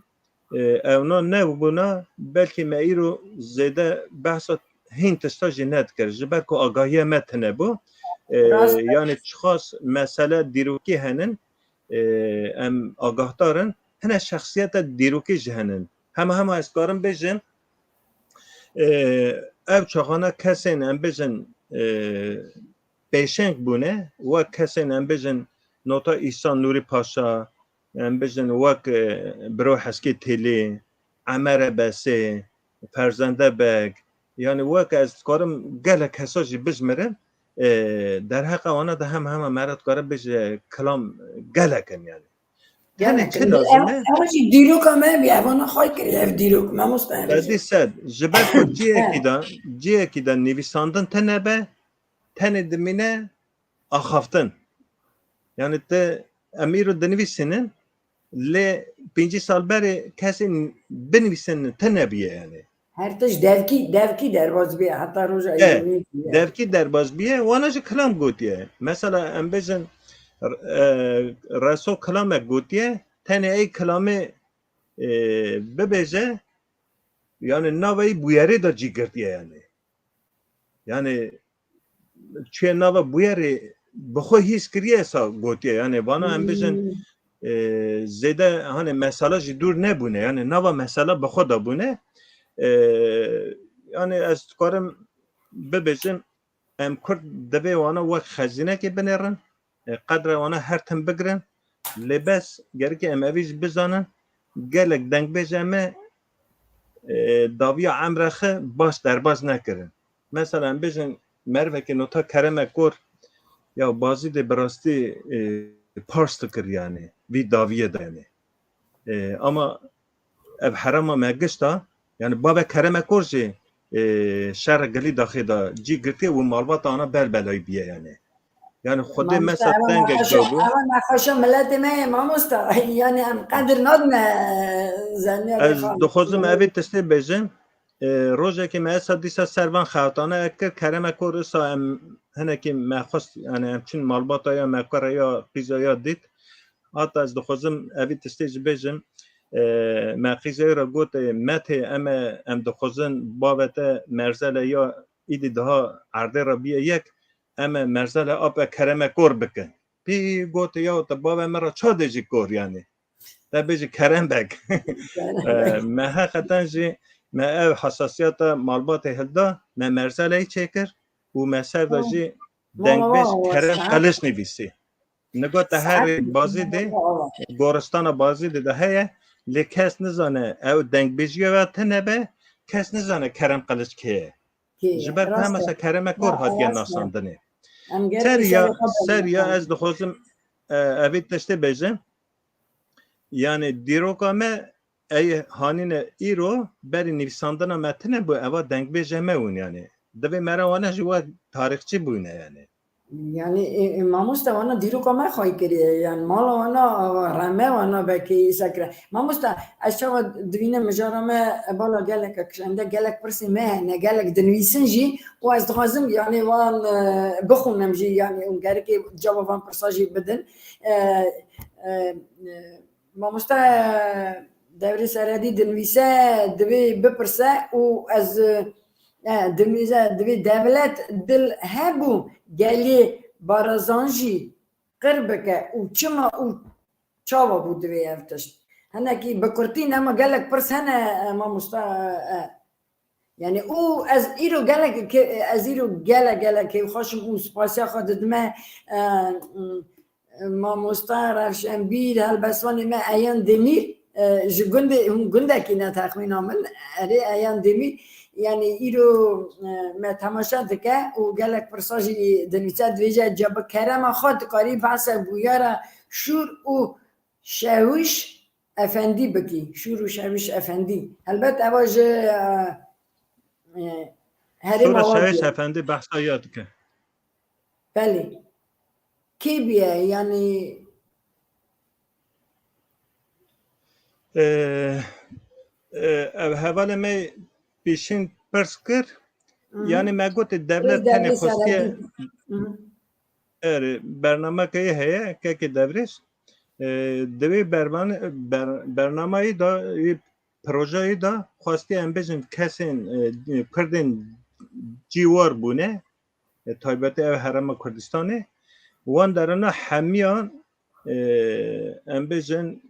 e, ewna nebûna, belkî me îro zêde behsa hîn tişta jî nedikir. Ji ber ku agahiya me tune bû, e, Rast e. Yani çiqas mesele dîrokî henin, e, em agahdar in, hine şexsiyete dîrokî jî henin. Hema hema ez karim bêjim, e, ev çaxana kesên em bêjin, e, pêşeng bûne, wek kesên em bêjin nota Îhsan Nûrî Paşa, em bêjin wek, e, Biro Heskî Têlî, Emere Besê, Ferzende Beg, yani wek ez dikarim gelek kesa jî bijmirim, e, derheqa wana de hem hema me re dikare bêje kilam gelek in yani. Tenê Gelek çi in. lazim Ev, e? ev jî dîroka me bî, evana xay kiriye ev dîrok, mamoste, ev jî. Bedî sed, ji ber ku ciyekî de, ciyekî de nivîsandin tine be, tenê dimîne axaftin. Yani te em îro dinivîsînin, lê pêncî sal berê kesên binivîsin tune bûye yani. Her tişt devkî, devkî derbas bûye, heta roja E, îro nî bûye. Devkî derbas bûye, wana jî kilam gotiye. Mesela em bêjin, e, Reso kilamek gotiye, tenê ey kilamê, e, bibêje, yani navê bûyerê de cî girtiye yani. Yani çûye nava bûyerê bi xwe hîs kiriye sa gotiye. Yani vana em bêjin, Hmm. e, zêde hani mesela jî dûr nebûne. Yani nava mesela bi xwe de bûne. E, yani ez dikarim bibêjim, em Kurd divê wana wek xezînekê binêrin. E, qedre wana her tim bigirin. Lê bes gereke em evî jî bizanin, gelek dengbêje me, e, dawiya emre xwe baş derbas nekirin. Mesela em bêjin mervekê nota Kereme Kor, ya Bazîdê bi rastî, e, pars dikir yani, vî dawiyê de yani. E, ama ev herema me gişta, yani bavê Kereme Kor jî, e, şer gilî daxê de cî girtiye û malbata ana belbelayî biye yani. Yani Xwedê Mamoste, mesa ewa dengek nexweşa, dabû. Ewa nexweşa miletê me ye mamoste. Yani em qedir nadine zeniya Ez dixwazim evê tiştê bêjim. E, rojekê me esa dîsa ser van xewtane ek kir, Kereme Kor isa em hinekî me xwest, yani em çin malbata ya me kure ya qîza ya dît. Hata ez dixwazim evî tiştê jî bêjim. E, me qîzeyê re got, e, metê em e, em dixwazin bavete merzele ya îdî daha erdê re bîye yek, em e merzele ape Kereme Kor bikin. Pî got, ya te bavê me re ça dê jî Kor yani. Te bêjî Kerem Beg. Kerem E, Beg. Me heqeten jî me ev hesasiyeta malbatê hilda, me merzeleyî çêkir û me ser de Hı. jî Mama dengbêj wa, wa, Kerem saet. Qiliç nivîsî. Nigo te herî Saet Bazîdê, mama wa. Goristana Bazîdê de heye, lê kes nizane ew dengbêjiya we tine be, kes nizane Kerem Qiliç kê ye. Kê ye? Ji ber ku Rast e. Hemasa Kereme Kor Ya, hatiye rast e. Nasandinê. Em gerek Ser ya, ser ya ez dixwazim, e, evê tiştê bêjim. Yani dîroka me ey hanîne îro berî nivîsandina me tine bû, eva dengbêje me win yani. Divê me re wane ji we tarîxçî bûne yani. Yani, e, e, mamoste wana dîroka me xay kiriye, yani mala wana, reme wana belkî îsa kire. Mamoste, ez çawa divîne mijara me, e, bala gelek kişende gelek pirsê me hene, gelek dinivîsin jî, û ez dixwazim yani wan, e, bixwînim jî yani û gerekê cava van pirsa jî bidin. E, e, e, Mamoste Devrê Seredî dinivîse, divê bipirse û ez, e, e, divê, divê dewlet dil hebû gelê Barazan jî qir bike û çima û çawa bû divê ev tişt. Hinekî bi kurtî ne, ma gelek pirs hene, e, mamosta, e, yani û ez îro gelek ke-, ez îro gelek, gelek kêfxweş im û spasiya xwe didime, e, mamosta Rewşenbîr, helbestvanê me Eyan Demîr, e, ji gundê, hûn gundekî ne texmîna min, erê Eyan Demîr, yani îro, e, me temaşe dike û gelek pirsa jî dinivîse, dibêje, ca bi kerema xwe dikarî behsa bûyera şûr û şewîş efendî bikî. Şûr û şewîş efendî. Helbet ewa ji, e, e, herêma Şûr û wan Şewîş bûye. Efendî behsa ya dike. Belê. Kê bûye? Yani Ee, e, ev hevalê me pêşîn pirs kir. Hı hı. Yani me gotê dewlet Ê, tenê devê xwestiye seredî. Hı hı. Erê, bernameke yê heye, kekê Devrêş. Ee, divê berman-, ber-, bernamayê da, yê projeyê da xwestiye em bêjin kesên, e, Kurdên cîwar bûne, e, taybetî ev Herêma Kurdistanê, wan derana hemiyan, e, em bêjin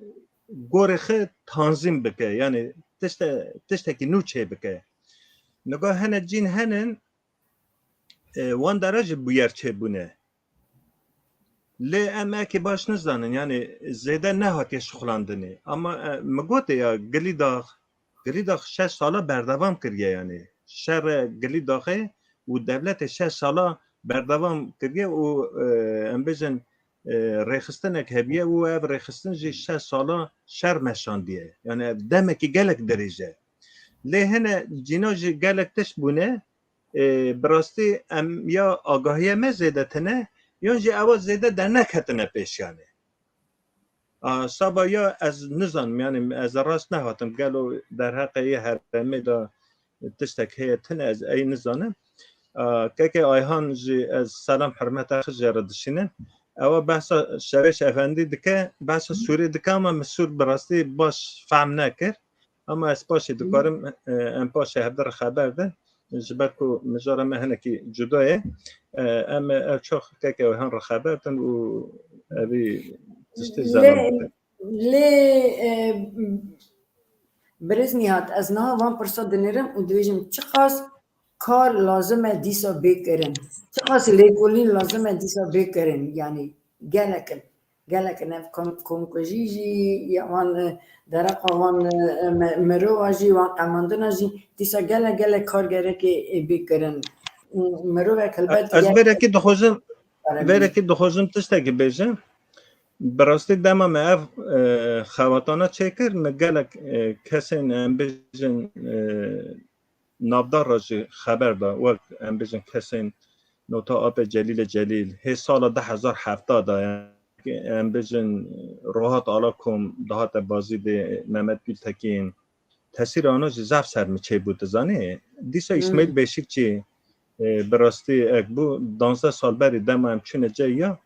gorê xwe tanzîm bike, yani tişte-, tiştekî nû çê bike. Niga hene cîn henin, e, wan dera jî bûyer çêbûne. Lê em eke baş nizanin, yani zêde nehatiye şixulandinê. Ama, e, min gotê ya Gilîdax, Gilîdax şeş sala berdewam kiriye yani. Şerê Gilîdaxê û dewletê şeş sala berdewam kiriye û, e, em bêjin, e, rêxistinek hebiye û ev rêxistin jî şeş sala şer meşandiye. Yani ev demekî gelek dirêj e. Lê hene cîna jî gelek tişt bûne, e, bi rastî em ya agahiya me zêde tine, yan jî ewa zêde derneketine pêş yani. A, saba ya ez nizanim, yani ez rast nehatim, gelo derheqê yê herêmê de tiştek heye tine, ez ey nizanim. A, keke Ayhan jî ez selam hurmeta xwe jê re dişînim. Ewa behsa Şewêş Efendî dike, behsa Sûrê dike ama min Sûr bi rastî baş fehm nekir. Ama ez paşê dikarim, e, em paşê hevdî re xeber din. Ji ber ku mijara me hinekî cuda ye, e, em ê ev çax keke Ayhan re xeber din û evî tiştê Lê, zelal bikin. Lê, e, Birêz Nîhat, ez niha van pirsa dinêrim û dibêjim, çiqas kar lazim e dîsa bê kirin? Çiqas lêkolîn lazim e dîsa bê kirin? Yani gelek in. Gelek in. Ev kom-, komkujî jî, ya wan, e, dereqa wan, e, me-, mirova jî, wan qemandina jî, dîsa gelek, gelek kar gerekê, e, bê kirin. Mirovek helbet Ez gerek verekî dixwazim, Verekî dixwazim tiştekî bêjim. Bi rastî dema me ev, e, xebatana çêkir, me gelek, e, kesên, em bêjin, e, navdar re jî xeber da, wek, em bêjin, kesên nota Apê Celîlê Celîl, hê sala du hezar hevdeh de, yani, em bêjin, Rohat Alakom dihate Bazîdê, Mehmet Gultekin, tesîra wana jî zaf ser min çêbû, tu zanî. Dîsa Hmm. Îsmaîl Beşikçî, e, bi rastî ek bû, danzdeh sal berî dema em çûne cê ya.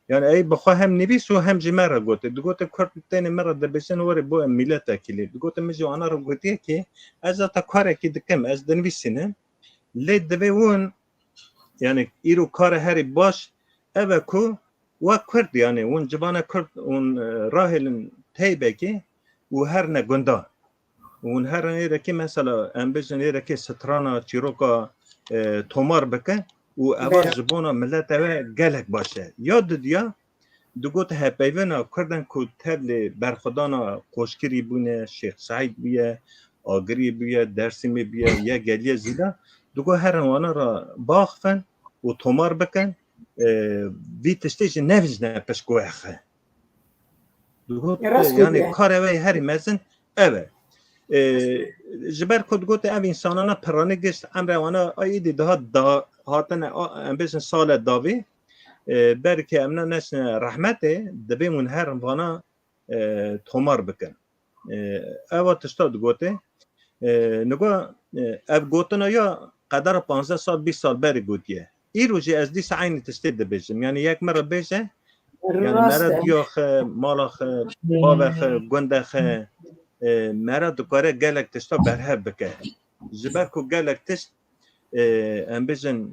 Yani ey bi xwe hem nivîs û hem jî me re gotê. Digote Kurd tenê me re dibêjin, werê bo em milletekî lê. Digote min jî wana re gotiye ki ez zata karekî dikim, ez dinivîsînim. Lê divê hûn, yani îro kare herî baş ev e ku wek Kurd, yani hûn civana Kurd hûn, e, rahêlin teybekê û herine gunda. Hûn herin êrekê mesela, em bêjin êrekê strana, çîroka, e, tomar bikin û eva Bera. Ji bona milete we gelek baş e. Ya didiya, digot hevpeyvêna Kurdan ku tevlê berxwedana Qoşkirî bûne, Şêx Seîd bûye, Agirî bûye, Dersîmê bûye, ye geliye zîla, digot herin wana re biaxifin û tomar bikin, e, vî tiştê jî nevijne pişt ku exe. Digot, Rast yani gotiye. Karê we herî mezin ev e. E, ji ber ku digot ev însanana piranî gişt, emre wana a îdî daha da hatine, a, em bêjin sale davî, e, berkê em ne neçine rehmetê, divê hûn herin vana, e, tomar bikin. E, ewa tişta digote. E, nigo, e, ev gotina ya qedera panzdeh sal, bîst sal berî gotiye. Îro jî ez dîsa eynî tiştê dibêjim. Yani yek me re bêje, yani Rast me re e. Diya xe, mala xe, bavê xe, gundê xe, e, me re dikare gelek tişta berhev bike. Ji ber ku gelek tişt e, em bêjin,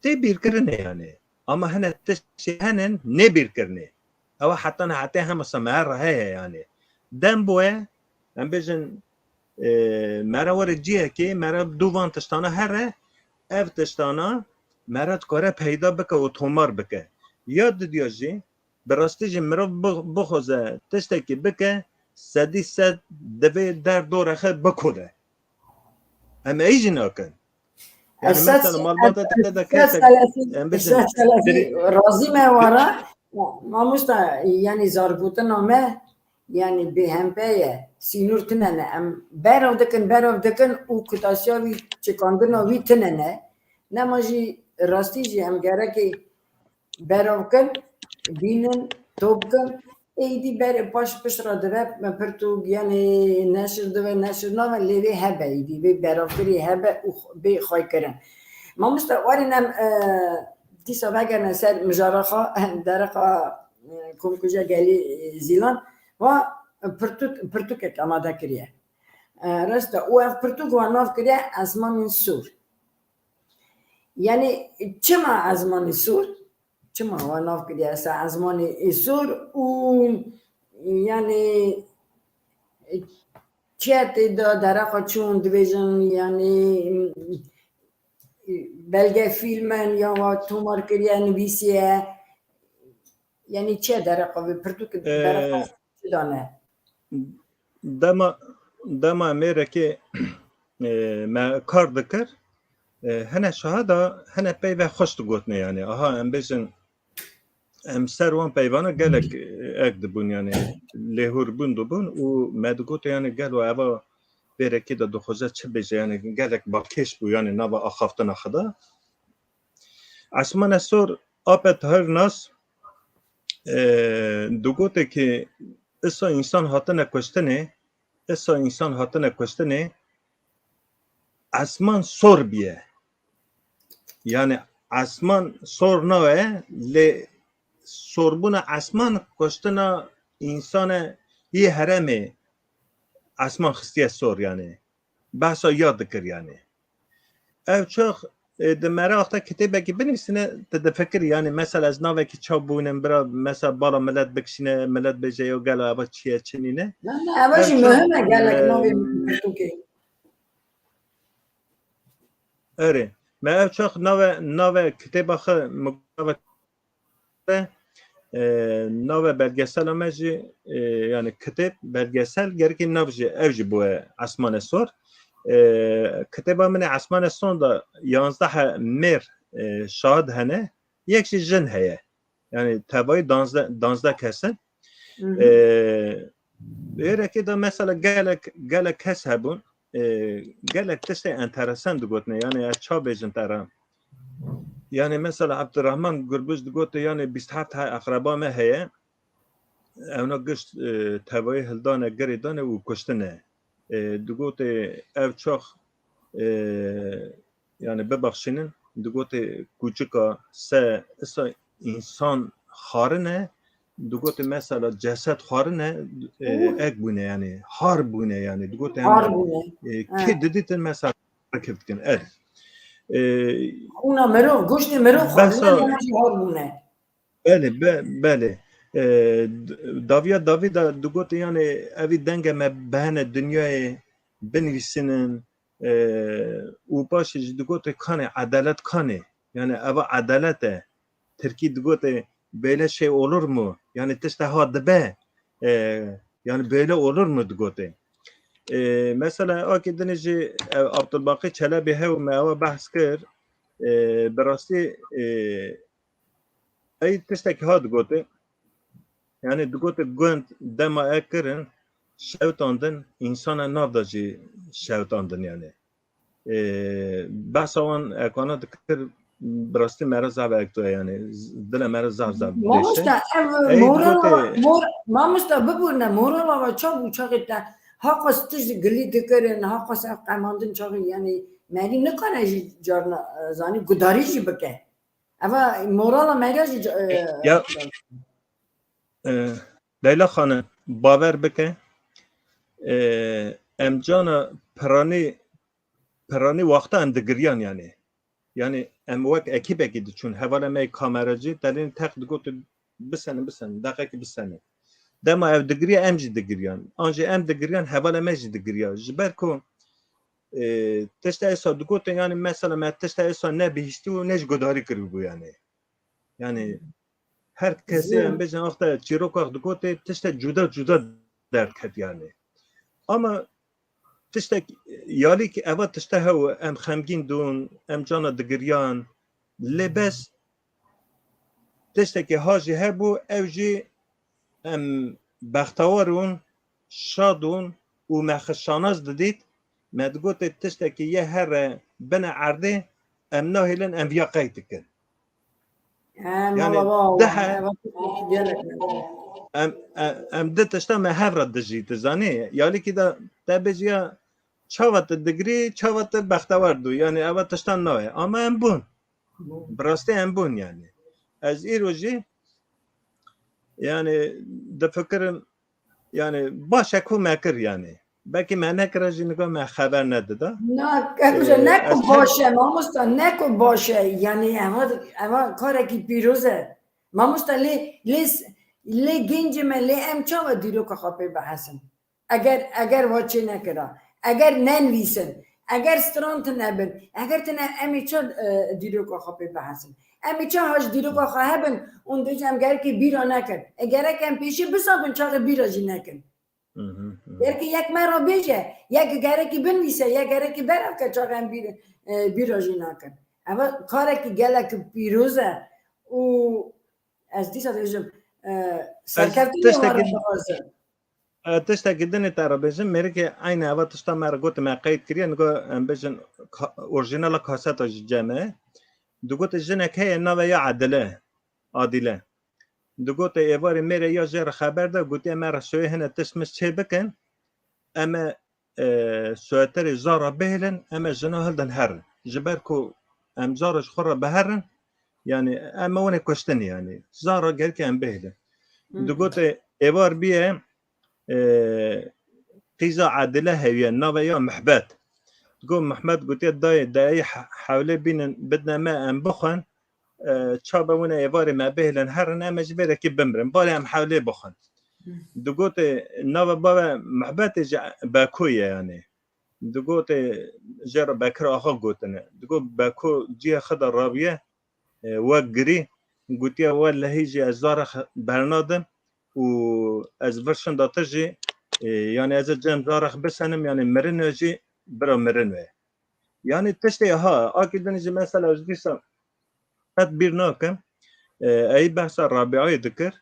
tê bîrkirinê yani. Ama hene tiştê henin nê bîrkirinê. Ewa heta nihetê hemasa me re heye yani. Dem boye, em bêjin, e, me re were ciyekê, me re du van tiştana here, ev tiştana me re dikare peyda bike û tomar bike. Ya didiya jî, bi rastî jî mirov bi-, bixwaze tiştekî bike, sedî sed divê der dore xwe bikode. Em ey jî nakin. Yani mesela malbata te de kesek, em bêjin, razî me wara, mamosta, yani zargotina me, yani bêhempe ye, sînor tine ne. Em berov dikin, berov dikin û kutasiya wî, çikandina wî tine ne. Nema jî rastî jî em gerekê berov kin, bînin, top kin. Êdî ber paş pişt re dibe, pirtûk, yani neşir dibe, neşir nabe, lê vê hebe êdî, vê berovkirî hebe û bê xweykirin. Mamoste, warî nem, e, dîsa vegerine ser mijara xwe, dereqa, e, Komkuja Gelî, e, Zîlan, va pirtûk, pirtûkek amade kiriye. E, rest e, û ev pirtûk wa nav kiriye Ezmanên Sor. Yani çima Ezmanê Sor? Çima wa nav kiriye se Ezmanê Sor û yani çiye tê de dereqa çûn dibêjin, yani belge fîlmen ya wa tomar kiriye, nivîsiye, yani çiye dereqa vê pirtûk dereqa çi dane? Dema, dema mêrekê, e, me kar dikir, e, hene şahada, hene peyve xweş digotine yani. Aha, em bêjin, em ser wan peyvana gelek, e, ek dibûn yani, lêhûr bûn dibûn û me digote yani gelo eva vêrekê de dixwaze çi bêje yani, gelek balkêş bû yani nava axaftina xwe de. Esmane Sor, Ape Tahir Nas, e, digote ki isa însan hatine kuştinê, isa însan hatine kuştinê, esman sor biye. Yani esman sor nawe, lê sorbûna esman kuştina însane yê heremê esman xistiye sor yani. Behsa ya dikir yani. Ev çax, e, di mera axta kitêbekî binivîsine, tu difikirî, yani mesela ez navekî çap bûnim, bira mesela bala milet bikişîne, milet bêje yo gelo eva çi ye, çi nîne. Ne, ne, eva jî muhim e gelek, e, navê pirtûkê. Erê. Me ev çax nave, nave kitêba xwe, nave e, nave belgesela me jî, e, yani kitêb, belgesel, gerekî nav jî, ev jî bûye Esmane Sor. E, kitêba min ê Esmane Sor de yanzdeh mêr, e, şahid hene, yek jî jin heye. Yani tevayî danzdeh, danzdeh kes in. Hı hı. E, Êrekê de mesela gelek, gelek kes hebûn, e, gelek tiştê enteresan digotine, yani ez ça bêjim te re. Yani mesela Abdurrahman Gurbuc digote, yani bîst heft he eqreba me heye. Ewna gişt, e, tevayî hildane, girê dane û kuştine. E, digote ev çax, e, yani bibexşînin, digote kûçika se isa însan xwarine, digote mesela ceset xwarine, e, ek bûne, yani har bûne, yani digote, har bûne, e, kê didîtin mesela kevdikin, er. E, xûna mirov, goştê mirov xwarine, behsa, hema jî har bûne. Belê, be-, belê. E, d-, daviya davî de digote, yani evî denge me bihene dinyayê, binivîsinin, e, û paşê jî digote kanê, edalet kanê. Yani eva edalet e. Tirkî digote böyle şey olur mu? Yani tişte ha dibe. E, yani böyle olur mu digote. E, mesela akê dinê jî, e, Abdulbaqî Çelebî hew me ewa behs kir. E, bi rastî, e, ey tiştekî ha digote. Yani digote gund dema e kirin, şewtandin, însana nav de jî şewtandin yani. E, behsa wan ekana dikir, bi rastî me re zaf ekto yani, z-, dile me re zaf zaf. Mamosta, ev morala, mor-, mamosta, biborne, morala we çav bû çaxê te haqas tişt gilî dikirin, haqas ev qemandin çaxê, yani merî nikare jî carna, e, zanî gudarî jî bike. Eva morala me re jî, e, ya, e, Leyla Xanim, bawer bike, e, em cana piranî piranî wexta em digiriyan yani. Yani em wek ekîbekî diçûn. Hevala me yê kameracî telên teq digotin bisenin, bisenin, deqekî bisenin. Dema ew digiriya em jî digiriyan. An jî em digiriyan, hevala me jî digiriya. Ji ber ku, e, tişta êsa digotin, yani mesela me tişta êsa nebihîstî û ne ji guhdarî kiribû yani. Yani her kesê em bêjin axte çîroka dikotê tiştek cuda cuda derket yani. Ama tiştek yalîk eva tişte hew em xemgîn dûn, em cana digiriyan. Lê bes tiştekî ha jî hebû, ew jî em bextewar ûn, şad ûn û me xwe şanas didît, me digotê tiştekî yê here bine erdê, em nahêlin, em viya qeyd dikin. Em, Yani, Allah, Allah, de he- Allah, gelek me. Em, em, em di tişta me hev re dijî, tu zanî? Yalîkî de te bêjî ya çawa tu digirî, çawa tu bextewar dû. Yani, eva tiştan nayê. Ama em bûn. Bi rastî em bûn yani. Ez îro jî yani difikirim yani baş e ku me kir yani. Belkî me nekira jî niga me xeber nedida. Na, Ee, ne ku ez baş e, mamosta, ne ku baş e. Yani eva, eva karekî pîroz e. Mamosta lê, lê, lê gencê me, lê em çawa dîroka xwe pê bihesin? Eger, eger va çê nekira, eger nenivîsin, eger stran tune bin, eger tune em ê çi, e, dîroka xwe pê bihesin? Em ê çi ha ji dîroka xwe hebin û dibêjin em gerekê bîra nekin? E, gerek em pêşî bizabin çaxê bîra jî nekin. Hı hı, hı. Gerekê yek me re bêje, yek gerekî binivîse, yek gerekî berev ke çaxê em bîr, e, bîra jî nakin. Eva karekî gelek pîroz e û ez dîsa dibêjim, e, serkeftinê wan re dixwazim. E, tiştekî din ê te re bêjim, mêrikê eynî eva tişta me re got me qeyd kiriye, nigo em bêjin ka-, orjînala kaseta ji cem e. Digote jinek heye nave ya Edile, Adîle. Digote êvarê mêrê ya jê re xeber de, gotiye me re şoyê hine tişt mişt çê bikin. Em e, e, soyeterê Zara bihêlin, em e jina hildin herin. Ji ber ku em Zara ji xwe re biherin, yani em e winê kuştin yani. Zara gerek em bihêlin. Hı hı. Digote êvar biye, e, qîza Edile hewiye, nave ya Mehbet. Digot Mehbet gotiye dayê, de ey he-, hewlê bînin, bidne me em bixwin, e, çabe wine êvarê me bihêlin herin, em e ji vêrekî bimirin. Barê em hewlê bixwin. Hı. Digote nave bave Mehbetê ji Beko ye yani. Digote jê re Bekir Axa gotine. Digot Beko cihê xwe de rabiye, e, wek girî, gotiye, "Wellehî jî ez zarek bernadim û ez vir şinda te jî, e, yani ez ê cem zarek bisenim, yani mirin we jî bira mirin we." Yani tiştê ha, akî din jî mesela ez dîsa qet bîr nakim. E, ey behsa Rabiayê dikir.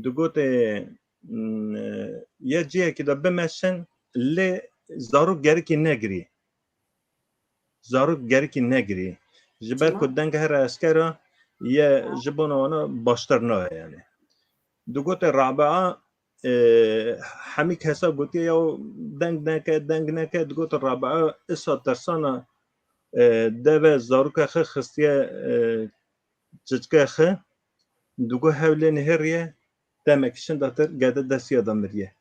Digote, mm, e, ye cihekî de bimeşin, lê zarok gerekî negirî. Zarok gerekî negirî. Ji ber Çima? Ku deng here eskera ye Ha. Ji bona wana baştir nayê yani. Digote Rabia, e, hemî kesa gotiye ya deng neke, deng neke, digote Rabia isa tersana, e, deve zaroka xwe xistiye, e, çicke xwe, digo hew lê nihêriye, demek şinda tir gede destiya da miriye.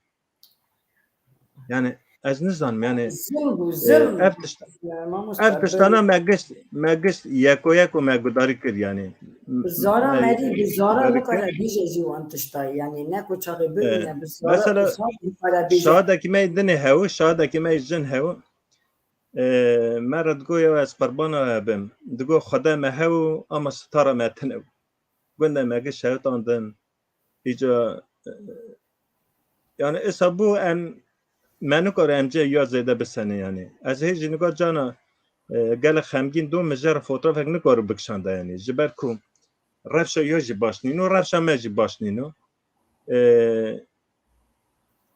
Yani ez nizanim yani, Zilm bû, e, zilm. Ev tişt-, Ya, mamosta, ev tiştana bi- me gişt, me gişt yeko yeko me gudarî kir yani. Bi zara Me merî, bi zara gudarî kir. Bikare bîje jî wan tişta. Yani ne ku çaxê bibîne, E, bi zara mesela, bi zara bikare bîje. Şahadekî me dinê hew, şahadekî me jin hew. E, me re digo ya ez qurbana we bim. Digo Xwedê me hew, ama sitara me tine. Gunda me giş şewitandin. Îca, e, yani esa bû em, me nikare em cê ya zêde bisene yani. Ez hê jî nika cana, e, gelek xemgîn dûm, min jê re fotoğrafek nikare bikişanda yani. Ji ber ku rewşa ya jî baş nîno, rewşa me jî baş nîno. E,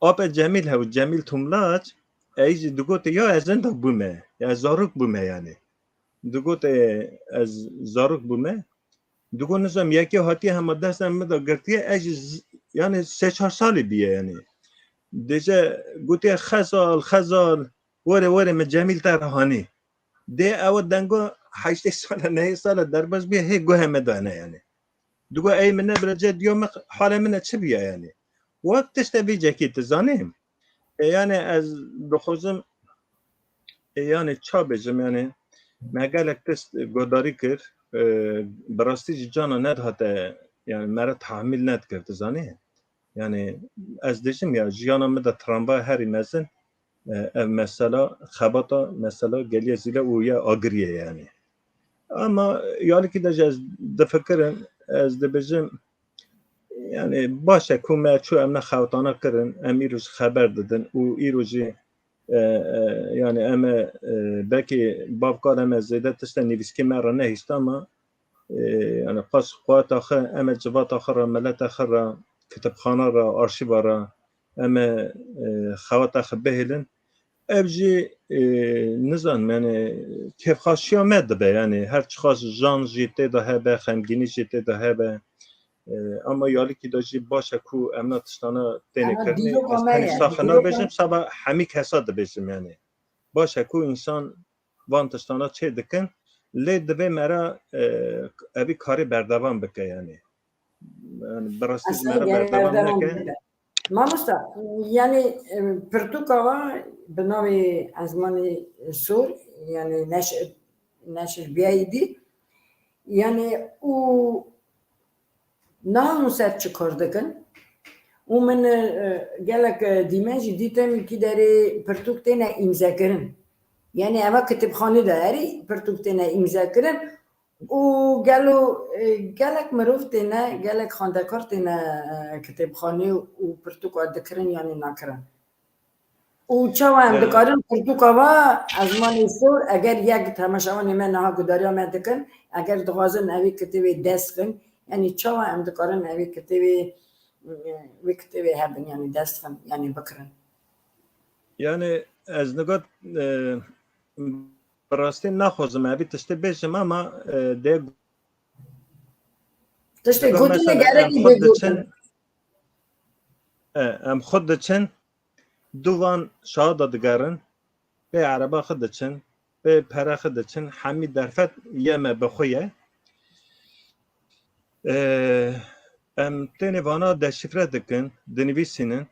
Ape Cemîl hew, Cemîl Tumlaç, ey jî digote ya ez inda bûme, ya ez zarok bûme yani. Digote ez zarok bûme. Digo nizam yekê hatiye hema destên min de girtiye, ez jî z-, yani sê çar salî biye yani. Dêje gotiye Xezal, Xezal, were were min Cemîl te re hanî. Dê ew dengo heştê sala, nehê sala derbas biye, hê guhê me dane yani. Digo ey min nebire cê diyo min, halê min e çi biye yani. Wek tişte vî cekî tu zanî. E, yani ez dixwazim E, yani ça bêjim, yani me gelek tişt guhdarî kir, e, bi rastî jî cana nedihate, yani me re tahmîl nedikir, tu zanî. Yani ez dêjim ya, jiyana min de travma herî mezin, e, ev mesela xebata, mesela Geliyê Zîle û ya Agiriyê yani. Ama yalikî de jî ez difikirim, ez dibêjim, yani baş e ku me çû em ne xewtana kirin, em îro jî xeber didin û îro jî, e, e, yani em e, e, belkî bavkar em e zêde tiştê nivîskî me re nehîşt ama, e, yani qas quweta xwe em e civata xwe re, mileta xwe re, kitêbxana re, arşîva re em e, e, xeweta xwe bihêlin. Ev jî, e, nizanim, yani kêfxweşiya me dibe, yani her çiqas jan jî tê de hebe, xemgînî jî tê de hebe. E, ama yalikî de jî baş e ku em na tiştana têne Ama kirinê. dîroka Ez me tenê ye, saxe dîroka nabêjim, saba hemî kesa dibêjim yani. Baş e ku însan van tiştana çê dikin, lê divê me re, e, evî karê berdewam bike yani. Yani bi rastî jî Aslında me re gerek berdewam berdewam neke. bike. Mamosta, yani, e, pirtûka wa bi navê Ezmanê Sor, yani neşir, neşir biyayî dî. Yani û niha hûn ser çi kar dikin? Û min, e, gelek, e, dîmen jî dîtim kî derê pirtûk têne îmzekirin. Yani eva kitêbxanê de herî pirtûk têne îmzekirin. Û gelo, e, gelek mirov têne, gelek xwendekar têne, e, kitêbxanê û pirtûka dikirin yanî nakirin. Û çawa em Ya. dikarin pirtûka va Ezmanê Sor, eger yek temaşevanê me niha gudariya me dikin, eger dixwazin evî kitêbê dest xin, yanî çawa em dikarin evî kitêbê, e, vê kitêbê hebin, yanî dest xin, yanî bikirin? Yani ez nigat, e, bi rastî naxwazim evî tiştê bêjim ama, e, dê Tiştê Dibe gotinê mesela gerekî em bê xwe gotin. diçin, e, em xwe diçin, du van şaha de digerin, pê ereba xwe diçin, pê pere xwe diçin, hemî derfet ye me bi xwe ye. E, em tênê vana deşifre dikin, dinivîsînin,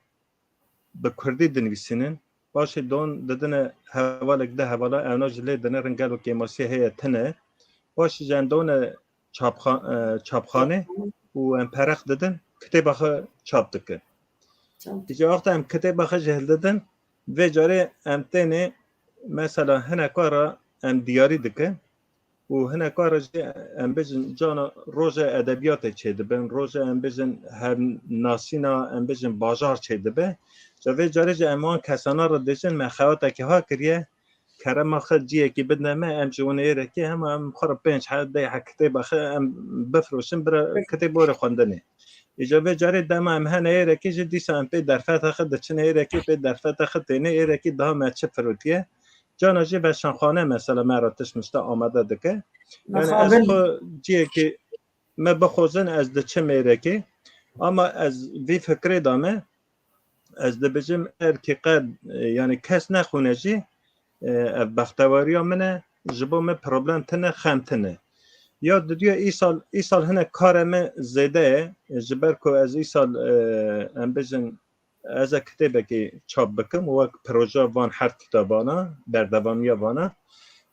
bi kurdî dinivîsînin. Paşê don didine hevalek, de hevala, evna ji lê dinêrin gelo kêmasiyê heye tine. Paşê jî em done çapxa-, e, çapxanê û em perex didin, kitêba xwe çap dikin. Çap. Îca wexta em kitêba xwe jî hildidin, vê carê em tênê mesela hineka re em diyarî dikin. Û hineka re jî em bêjin cana roja edebiyatê çêdibin, roja em bêjin hevnasîna, em bêjin bajar çêdibe. Ca vê carê jî em wan kesana re dêjin me xewatekî ha kiriye, kerema xwe ciyekî bidine me, em ji wan êrekê hema em xwe re pênc he, deh he kitêba xwe em bifroşin, bira kitêb were xwendinê. Îca vê carê dema em hene êrekê jî dîsa em pê derfeta xwe diçin êrekê, pê derfeta xwe têne êrekê daha me çi firotiye. Cana jî veşanxane mesela me re tişt mişte amade dike. Yani ez Mixabin. xwe ciyekî me bixwazin ez diçim êrekê. Ama ez vî fikrê de me, ez dibêjim erkî qe, e, yani kes nexwîne jî, e, ev bextewariya min e, ji bo me problem tine, xem tine. Ya didiya îsal, îsal hinek kare me zêde ye, ji ber ku ez îsal, e, em bêjin, ez ê kitêbekê çap bikim, wek proje van her kitabana, berdewamiya vana.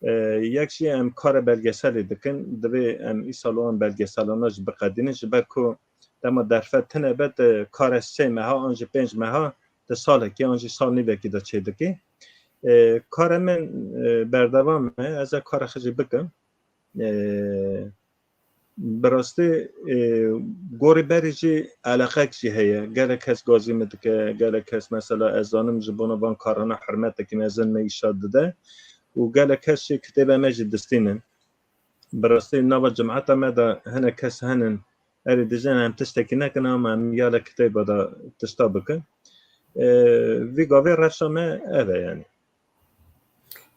E, yek jî em kare belgeselê dikin, divê em îsal wan belgeselana jî biqedînin, ji ber ku dema derfet tine be, tu kare sê meha an jî pênc meha, tu salekê an jî sal nîvekî de çêdikî. E, kare min, e, berdewam e, ez ê kare xwe jî bikim. E, bi rastî, e, gorî berî jî eleqek jî heye. Gelek kes gazî min dike, gelek kes mesela ez zanim ji bona van karana hurmetekî mezin me îşa dide û gelek kes jî kitêbe me jî distînin. Bi rastî nava cemata me de hinek kes henin, erê dijin em tiştekî nekin ama em ya li kitêba de tişta bikin. E, vî gavê rewşa me ev e yani.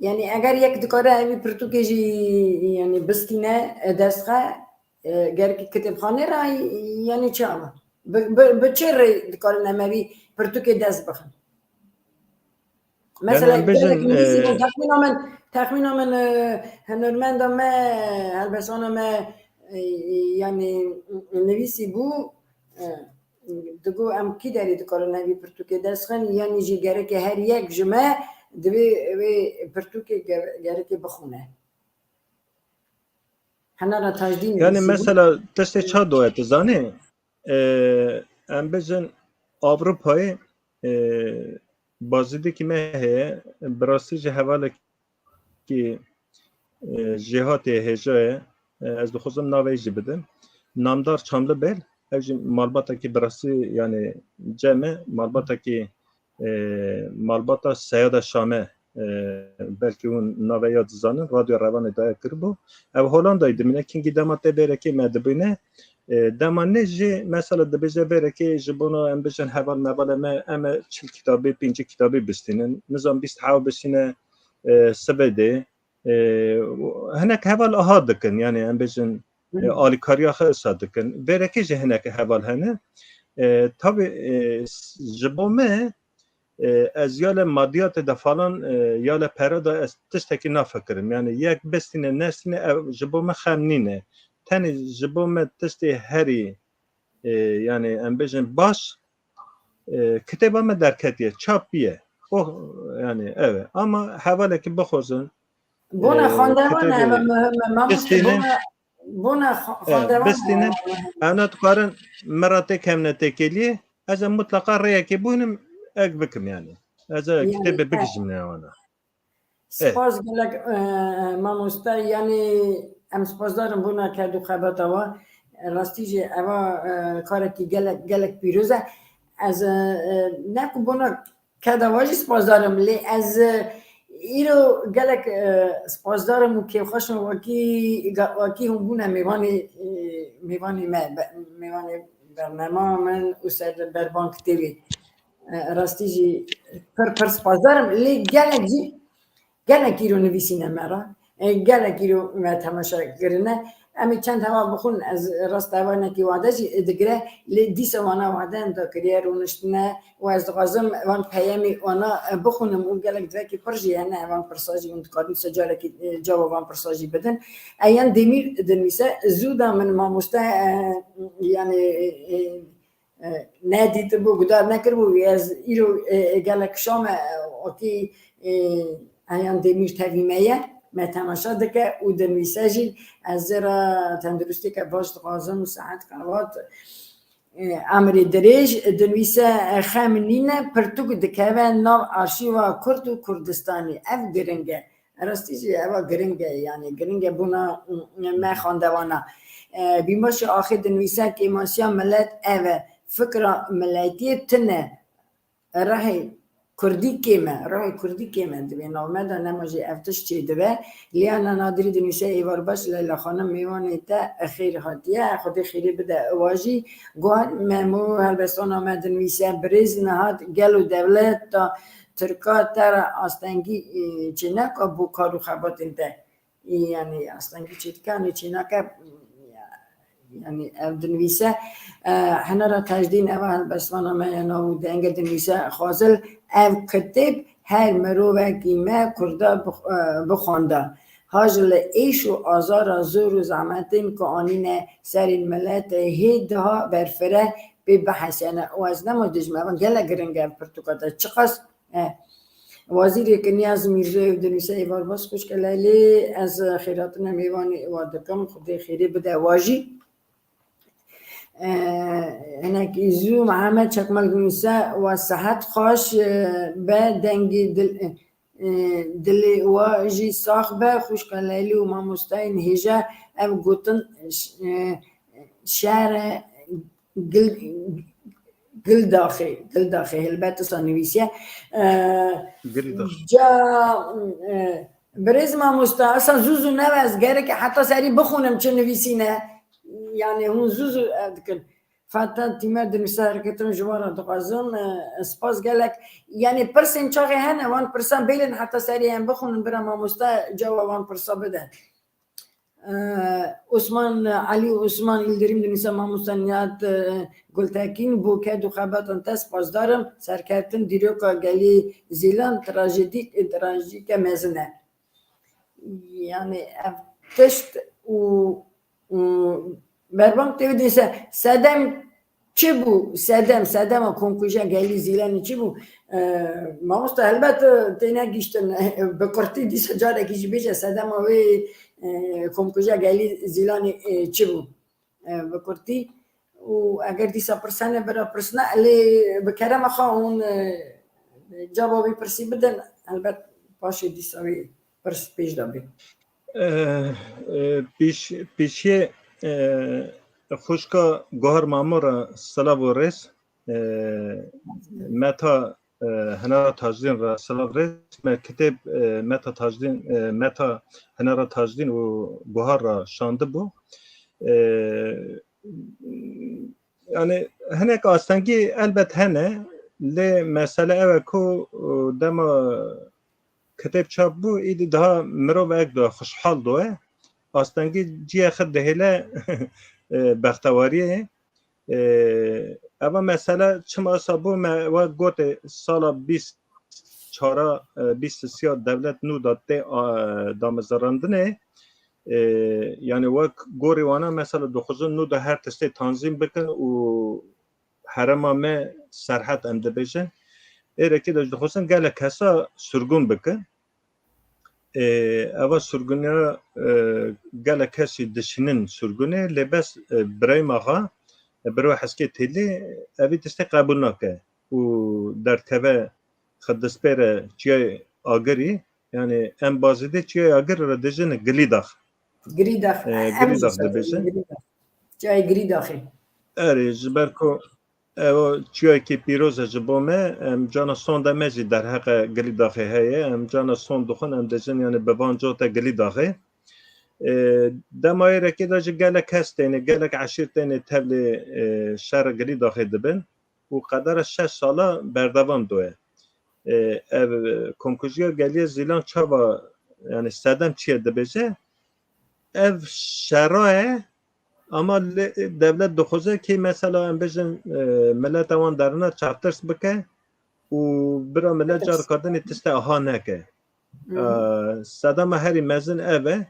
Yani eger yek dikare evî pirtûkê jî yani bistîne, e, dest xwe, e, gerekî kitêbxanê re, yani çawa? Bi, bi, bi çi rê dikarin em evî pirtûkê dest bixin? Mesela Yani em bêjin, gelek nivîsî e, bû, texmîna min, texmîna min, e, hunermenda me, helbestana me, e, yani nivîsî bû, e, digo em kî derê dikarin evî pirtûkê dest xin, yanî jî gereke her yek ji me Divê wê pirtûkê ge- gerekê bixwîne. Hena ra Tajdîn Yani mesela tiştê ça doye, tu zanî? Ee, em bijin Avrupayê, e, bazîdekî me heye, bi rastî jî hevalekî, e, jêhatê hêja ye. E, ez dixwazim navê jî bidim. Namdar Çamlibel, ev jî malbatekî bi rastî, yani cem e, malbatekî, e, malbata Seyada Şame, e, belkî hûn navê ya dizanin, Radyo Revanê daye kiribû. Ev Holandayê dimîne, kingî dema tê vêrekê me dibîne, e, dema nê jî mesela dibêje vêrekê ji bona em bijin heval mevalê me, em ê çil kitabê, pêncî kitabê bistînin, nizam bîst hew bistîne, e, Swêdê. E, hinek heval aha dikin, yani em bijin, e, alîkariya xwe isa dikin. Vêrekê jî hinek heval hene. E, tabi, e, s- ji bo me, e, ez ya li madiyatê de falan, e, ya li pere de ez tiştekî nafikirim. Yani yek bistîne nestîne ev ji bo me xem nîne. Tenê ji bo me tiştê herî, e, yani em bijin baş, e, kitêba me derketiye, çap biye. O, yani ev e. Ama hevalekî bixwazin, Bona e, xwendevan e, kitêbê ev e muhim e. Mamoste, bistînin, bona, bona xwe- e, xwendevan e, bistînin, ev e muhim e. em ne dikarin min re tê kevne têkêliyê, ez ê mutlaka rêyekê bûnim, ek bikim yani. Ez ê Yani, kitêbê e, bigihîjim nêwana. Spas gelek, e, mamoste, yani em spasdarin bona ked û xebata we. Rastî jî eva, e, karekî gelek, gelek pîroz e. Ez, e, e, ne ku bona keda we jî spasdar im, lê ez, e, îro gelek, e, spasdar im û kêfxweş im wekî, wekî hûn bûne mêvanê, e, mêvanê me, be- mêvanê bernama min û ser berbang kitêbê. E, rastî jî pir pir spasdar im. Lê gelek jî, gelek îro nivîsîne me re. E, gelek îro me temaşe kirine. Em ê çend heval bixwin, ez rast hevalekî wade jî digire. Lê dîsa wana wade em dakiriye rûniştine û ez dixwazim van peyemê wana, e, bixwînim û gelek divekî pir jî hene, van pirsa jî hûn dikarin se carekî, e, cava van pirsa jî bidin. Eyan Demîr dinivîse, zû da min mamoste, e, yani, e, e, nedîtibû, guhdar nekiribû. Ez îro, e, gelek şam e, wekî, e, Eyan Demîr tevî me ye, me temaşe dike û dinivîse jî. Ez zê re tenduristiyeke baş dixwazim, sihet, qewat, e, emrê dirêj. Dinivîse, e, xem nîne, pirtûk dikeve nav arşîva Kurd û Kurdistanî. Ev giring e. Rastî jî eva giring e, yani giring e bona, mm, me xwendevana. E, Bînbaşê Axê dinivîse, kêmasiya milet ev e. Fikra miletiyê tune. Rehê Kurdî kêm e, rehê Kurdî kêm e, divê nav me de nema jî ev tişt çêdibe. Liyana Nadirî dinivîse, Êvar baş Leyla xanim, mêvanê te xêr hatiye, Xwedê xêrê bide wa jî. Guhar Memo helbestana me dinivîse, birêz Nihat, gelo dewleta Tirka te re astengî, e, çêneka bo kar û xebatên te? Yani astengî çêdike, yanî çênake, yani ev dinivîse, e, Henera Tecdîn, eva helbestana me ya nav û denge dinivîse, Xwazil, ev kitêb her mirovekî me Kurda bix-, e, bixwenda. Ha ji li êş û azara, zor û zehmetên ku anîne serên miletê hê diha berfire pê bihesene. Û ez nema dijme, evan gelek giring e ev pirtûka te çiqas, e, Wazîrê Kinyaz Mîrzoyev dinivîse, Êvar baş xwişke Leylê, ez xêrhatina mêvanê wa dikim, Xwedê xêrê bide wa jî. E, hinekî zû Mihemed Çekmak dinivîse, wa sihet xweş, e, be dengê dil, e, dilê wa jî sax be, xwişka Leylê û mamostayên hêja, ev gotin, e, şere gil, Gildaxê, Gildaxê, helbet wisa nivîsiye. E, Gildax. Ca, e, birêz mamosta, esa zû zû neve, ez gerek heta serî bixwînim çi nivîsîne. Yani hûn zû zû ev dikin. Fata Tîmer dinivîse, herketin ji wan re dixwazim, e, spas gelek. Yani pirsên çaxê hene, wan pirsan bêlin heta serî em bixwînin, bira mamosta cewab wan pirsa bide. Ee, Osman, Elî Osman Yildirim dinivîse, mamosta Nihat, e, Gultekin, bo ked û xebatan te spasdar im. Serkeftin dîroka gelê Zîlan, trajedîk, trajîke mezin e. Yani ev tişt û, û berbang tê dinivîse, sedem çi bû? Sedem, sedema komkujiya Gelî Zîlanî çi bû? E, mamosta, helbet, e, têne giştin, e, bi kurtî dîsa carekî jî bêje sedema wê, e, komkujiya Gelî Zîlanî, e, çi bû? E, bi kurtî. Û eger dîsa pirsene bira pirsne, lê bi kerema xwe hûn, e, caba wî pirsî bidin, helbet paşê dîsa wî pirs pêş de bê. E, e, pîş-, pîşiyê, e, xwişka Guhar Mamo re silav û rêz, e, Meta, e, Hinara Tajdîn re silav rêz, me kitêb, e, Meta Tajdîn, e, Meta Hinara Tajdîn û Guhar re şandibû. E, yani hinek astengî elbet hene, lê mesele ew e ku, e, dema kitêb çap bû, îdî daha mirov ek do xweşhal do e. Astengî ciyê xwe dihêle, e, bextewariyê. E, eva mesele çima sa bû, me we gotê sala bîst çara, e, bîst sisiya dewlet nû da tê, a, damezrandinê. E, yani wek gorî wana mesela dixwazin nû da her tiştê tanzîm bikin û herêma me Serhed em dibêjin. Êrekî de jî dixwazin gelek kesa sirgûn bikin. E, eva sirgûniya, e, gelek kesî dişînin sirgûnê, lê bes, e, Birayîm Axa, e, Birwa Heskê Têlî, evî tiştê qebûl nake û derdkeve xwe dispêre çiyayê Agirî, yani em bazîdê çiyayê Agirî re dibêjin Gilîdax. Girîdax. E, em jî Girîdax dibêjin. Girîdax. Çiyayê Girîdaxê. Erê, ji ber ku ew çiyayekî pîroz e ji bo me, em cana sonda me jî derheqe Gilîdaxê heye. Em cana sond dixwin, em dibêjin, yani bi van cote Gilîdaxê. E, dema êrekê de jî gelek kes têne, gelek eşîr têne tevlê, e, şerê Gilîdaxê dibin û qedera şeş sala berdewam doye. E, ev komkujiya Geliyê Zîlan çawa, yani sedem çi ye dibêje? Ev şera ye, ama lê, dewlet dixwaze kê mesela em bêjin, e, mileta wan derine çavtirs bike û bira millet carka dinê tişte aha neke. Hı hı. E, sedema herî mezin ev e.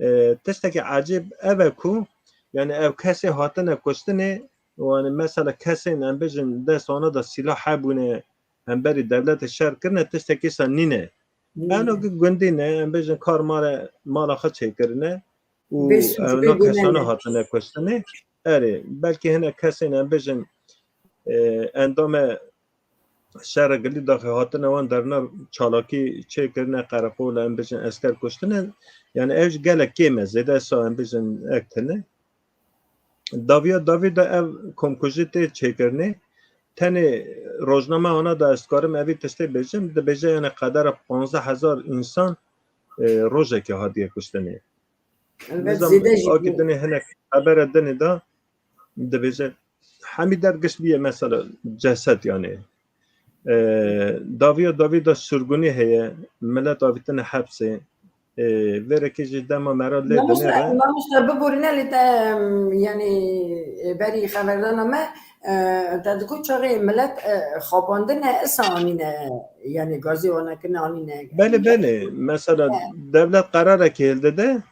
E, tiştekî ecêb ev e ku, yani ev kesê hatine kuştinê, yani mesela kesên em bêjin dest wana de sîlah hebûne, hemberî dewletê şer kirine, tiştekî sa nîne. Nîne. Eno ki gundî ne, em bêjin kar mare, mala xwe çêkirine û Bê sûc, ev bê na kesana gune ne. Hatine kuştinê. Erê, belkî hinek kesên em bêjin, e, endame şerê Gilîdaxê hatine wan derna çalakî çêkirine, qereqol, em bêjin esker kuştine. Yani ev jî gelek kêm e, zêde sa em bêjin ek tune. Daviya davî de ev komkujî tê çêkirinê. Tenê rojname ana de ez dikarim evî tiştê bêjim, dibêje yani qedera panzdeh hezar însan, e, rojekê hatiye kuştinê. Elbet. Nizam zêde jî akî bû. Dinê hinek xebere dinê de dibêje hemî der gişt bûye mesela ceset yani. E, daviya davî de sirgûnî heye, milet avîtine hepsê. E, vêrekê jî dema me re lê Mamoste, dinêre. Mamoste, biborîne lê te, em, yani, e, berî xeberdana me, e, te digot çaxê milet, e, xapandine, isa anîne, yani gazê wana kirine anîne. Belê, belê. Mesela dewlet qerarekê hildide,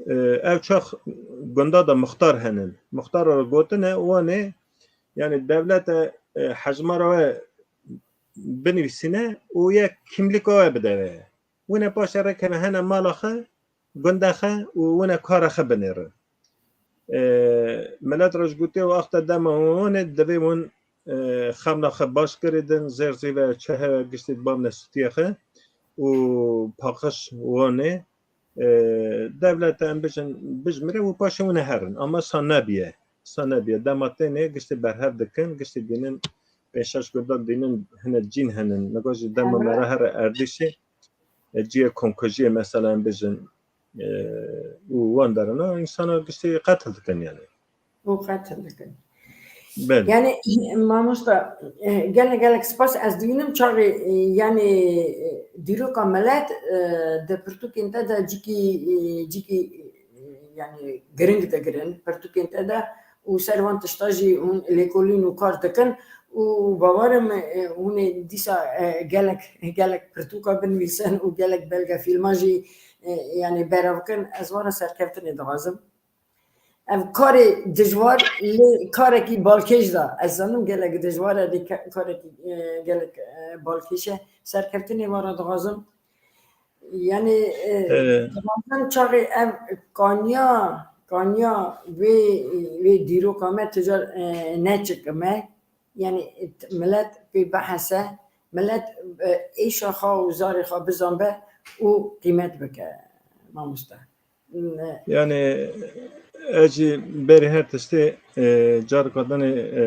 e, ev çax gunda da muxtar henin. Muxtara re gotine, wan ê, yani dewlete, e, hejmara we binivîsîne û yek kimlîka we bide we. Wine paşê rêkeve hene mala xwe, gunda xwe û wine kara xwe binêrin. E, milet re jî gotiye wexta dema wan ê divê wan, e, xemla xwe baş kirîdin, zêr zîve çi heye giştî bamne sûtiye xwe û paqij wan ê, e, dewlete em bêjin bijmire û paşê wine herin. Ama sa nebiye. Sa nebiye. Dema têne giştî berhev dikin, giştî dînin pênc şeş gunda dînin hine cîn henin. Nika jî dema me re here Erdîşê, e, ciyê komkujiyê mesela em bêjin, e, û wan derana însana giştî qetil dikin yani. Û qetil dikin. Belê. Yani, mamosta, e, gelek, gelek spas. Ez dibînim çaxê, e, yani, e, dîroka milet, e, di pirtûkên te de cikî, e, cikî, e, yani, giring digirin pirtûkên te de û ser van tişta jî hûn lêkolîn û kar dikin û bawer im, e, hûn ê dîsa, e, gelek, gelek pirtûka binivîsin û gelek belgefîlma jî, e, yani, berav bikin. Ez wana serkeftinê dixwazim. Ev karê dijwar lê karekî balkêş da. Ez zanim gelek dijwar e, lê ke-, karekî, e, gelek, e, balkêş e. Serkeftinê we re dixwazim. Yani, e, Ee, dixwazim çaxê ev kaniya, kaniya vê, vê dîroka me tu car, e, neçikime. Yani, e, t-, millet pê bihese, millet, e, êşa xwe û zarê xwe bizanbe û qîmet bike, mamoste. Ne. Yani, ez jî berî her tiştê, e, careka dinê, e,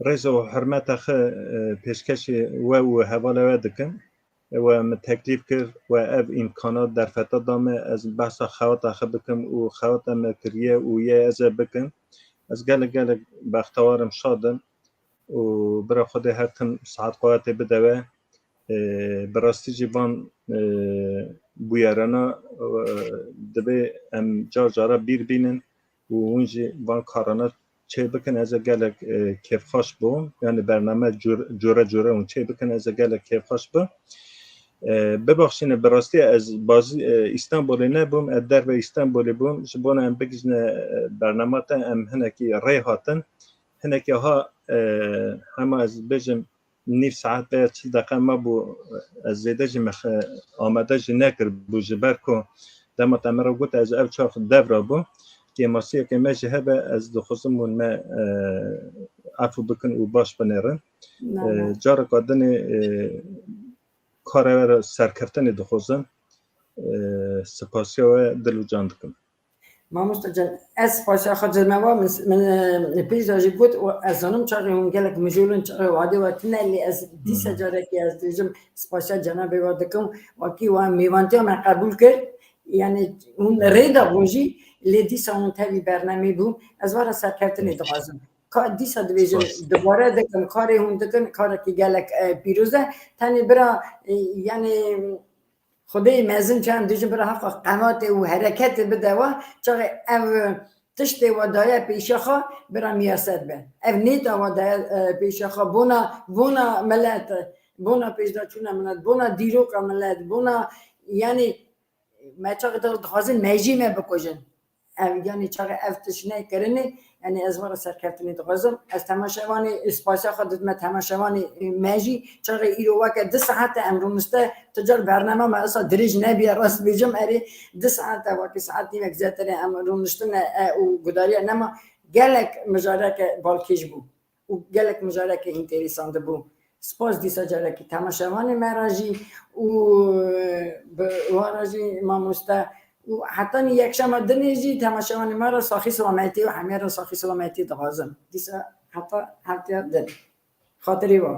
rêz û hurmeta xwe, e, pêşkêşî we û hevalê we dikim. We min teklîf kir, we ev îmkana derfeta da me, ez behsa xewata xwe bikim û xewata me kiriye û yê ez ê bikim. Ez gelek, gelek bextewar im, şad im û bira Xwedê her tim sihet quwetê bide we. E, bi rastî jî van, e, bûyerana, e, divê em car cara bîr bînin û hûn jî van karana çê bikin, ez ê gelek, e, kêfxweş bûm. Yani bername cur-, cure cure hûn çê bikin, ez ê gelek kêfxweş bim. E, bibaxşîne, bi rastî ez bazî, e, Îstanbulê nebûm, ez derve Îstanbulê bûm. Ji bona em bigihîjine, e, bernama te, em hinekî rê hatin. Hinekî ha, e, hema ez bêjim, nîv saet veya çil deqe mabû, ez zêde jî me xe-, amade jî nekiribû, ji ber ku dema te min re got ez ev çax devra bû. Kêmasiyeke me jî hebe, ez dixwazim hûn me, e, efû bikin û baş binêrin. Ne, E, ne. Careka dinê, e, karê we re serkeftinê dixwazim. E, spasiya we dil û can dikim. Mamoste can, ez spasiya xwe cizme wa, min, min, e, pêş de jî got, û ez zanim çaxê hûn gelek mijûl in, çaxê wadê we tune, lê ez dîsa Hı hı. carekê ez dibêjim, spasiya cenabê we dikim, wekî we mêvantiya me qebûl kir, yani hûn rê da bûn jî, lê dîsa hûn tevî bernamê bûn, ez we re serkeftinê Hı. dixwazim. Ka dîsa dibêjim, Spas. dubare dikim, karê hûn dikin, karekî gelek, e, pîroz e, tenê bira, e, yani, Xwedê mezin çend dijî bira heqa qematê û hereketê bide we, çaxê ev tiştê we daye pêşiya xwe bira miyaset be. Ev nêta we daye, e, pêşiya xwe bona, bona milet, bona pêşdaçûna milet, bona dîroka milet, bona, yani, me çaxê di-, dixwazin mejî me bikujin. Ev, yani çaxê ev tişt neyê kirinê, yani ez we re serkeftinê dixwazim. Ez temaşevanê, spasiya xwe didime temaşevanê me jî. Çaxê îro weke du saete em rûnişte, tu car bernama me esa dirêj nebiye, rast bêjim, erê du saete weke saet nîvek zêdetirê em rûniştine, e, û gudariya nema gelek mijareke balkêş bû. û gelek mijareke înterîsan dibû. Spas dîsa carekî temaşevanê me re jî û bi wan re jî mamoste û hetanî yekşema dinê jî temaşevanê me re saxî selametî û hemê re saxî selametî dixwazim. Dîsa heta hefteya din. Xatirî we.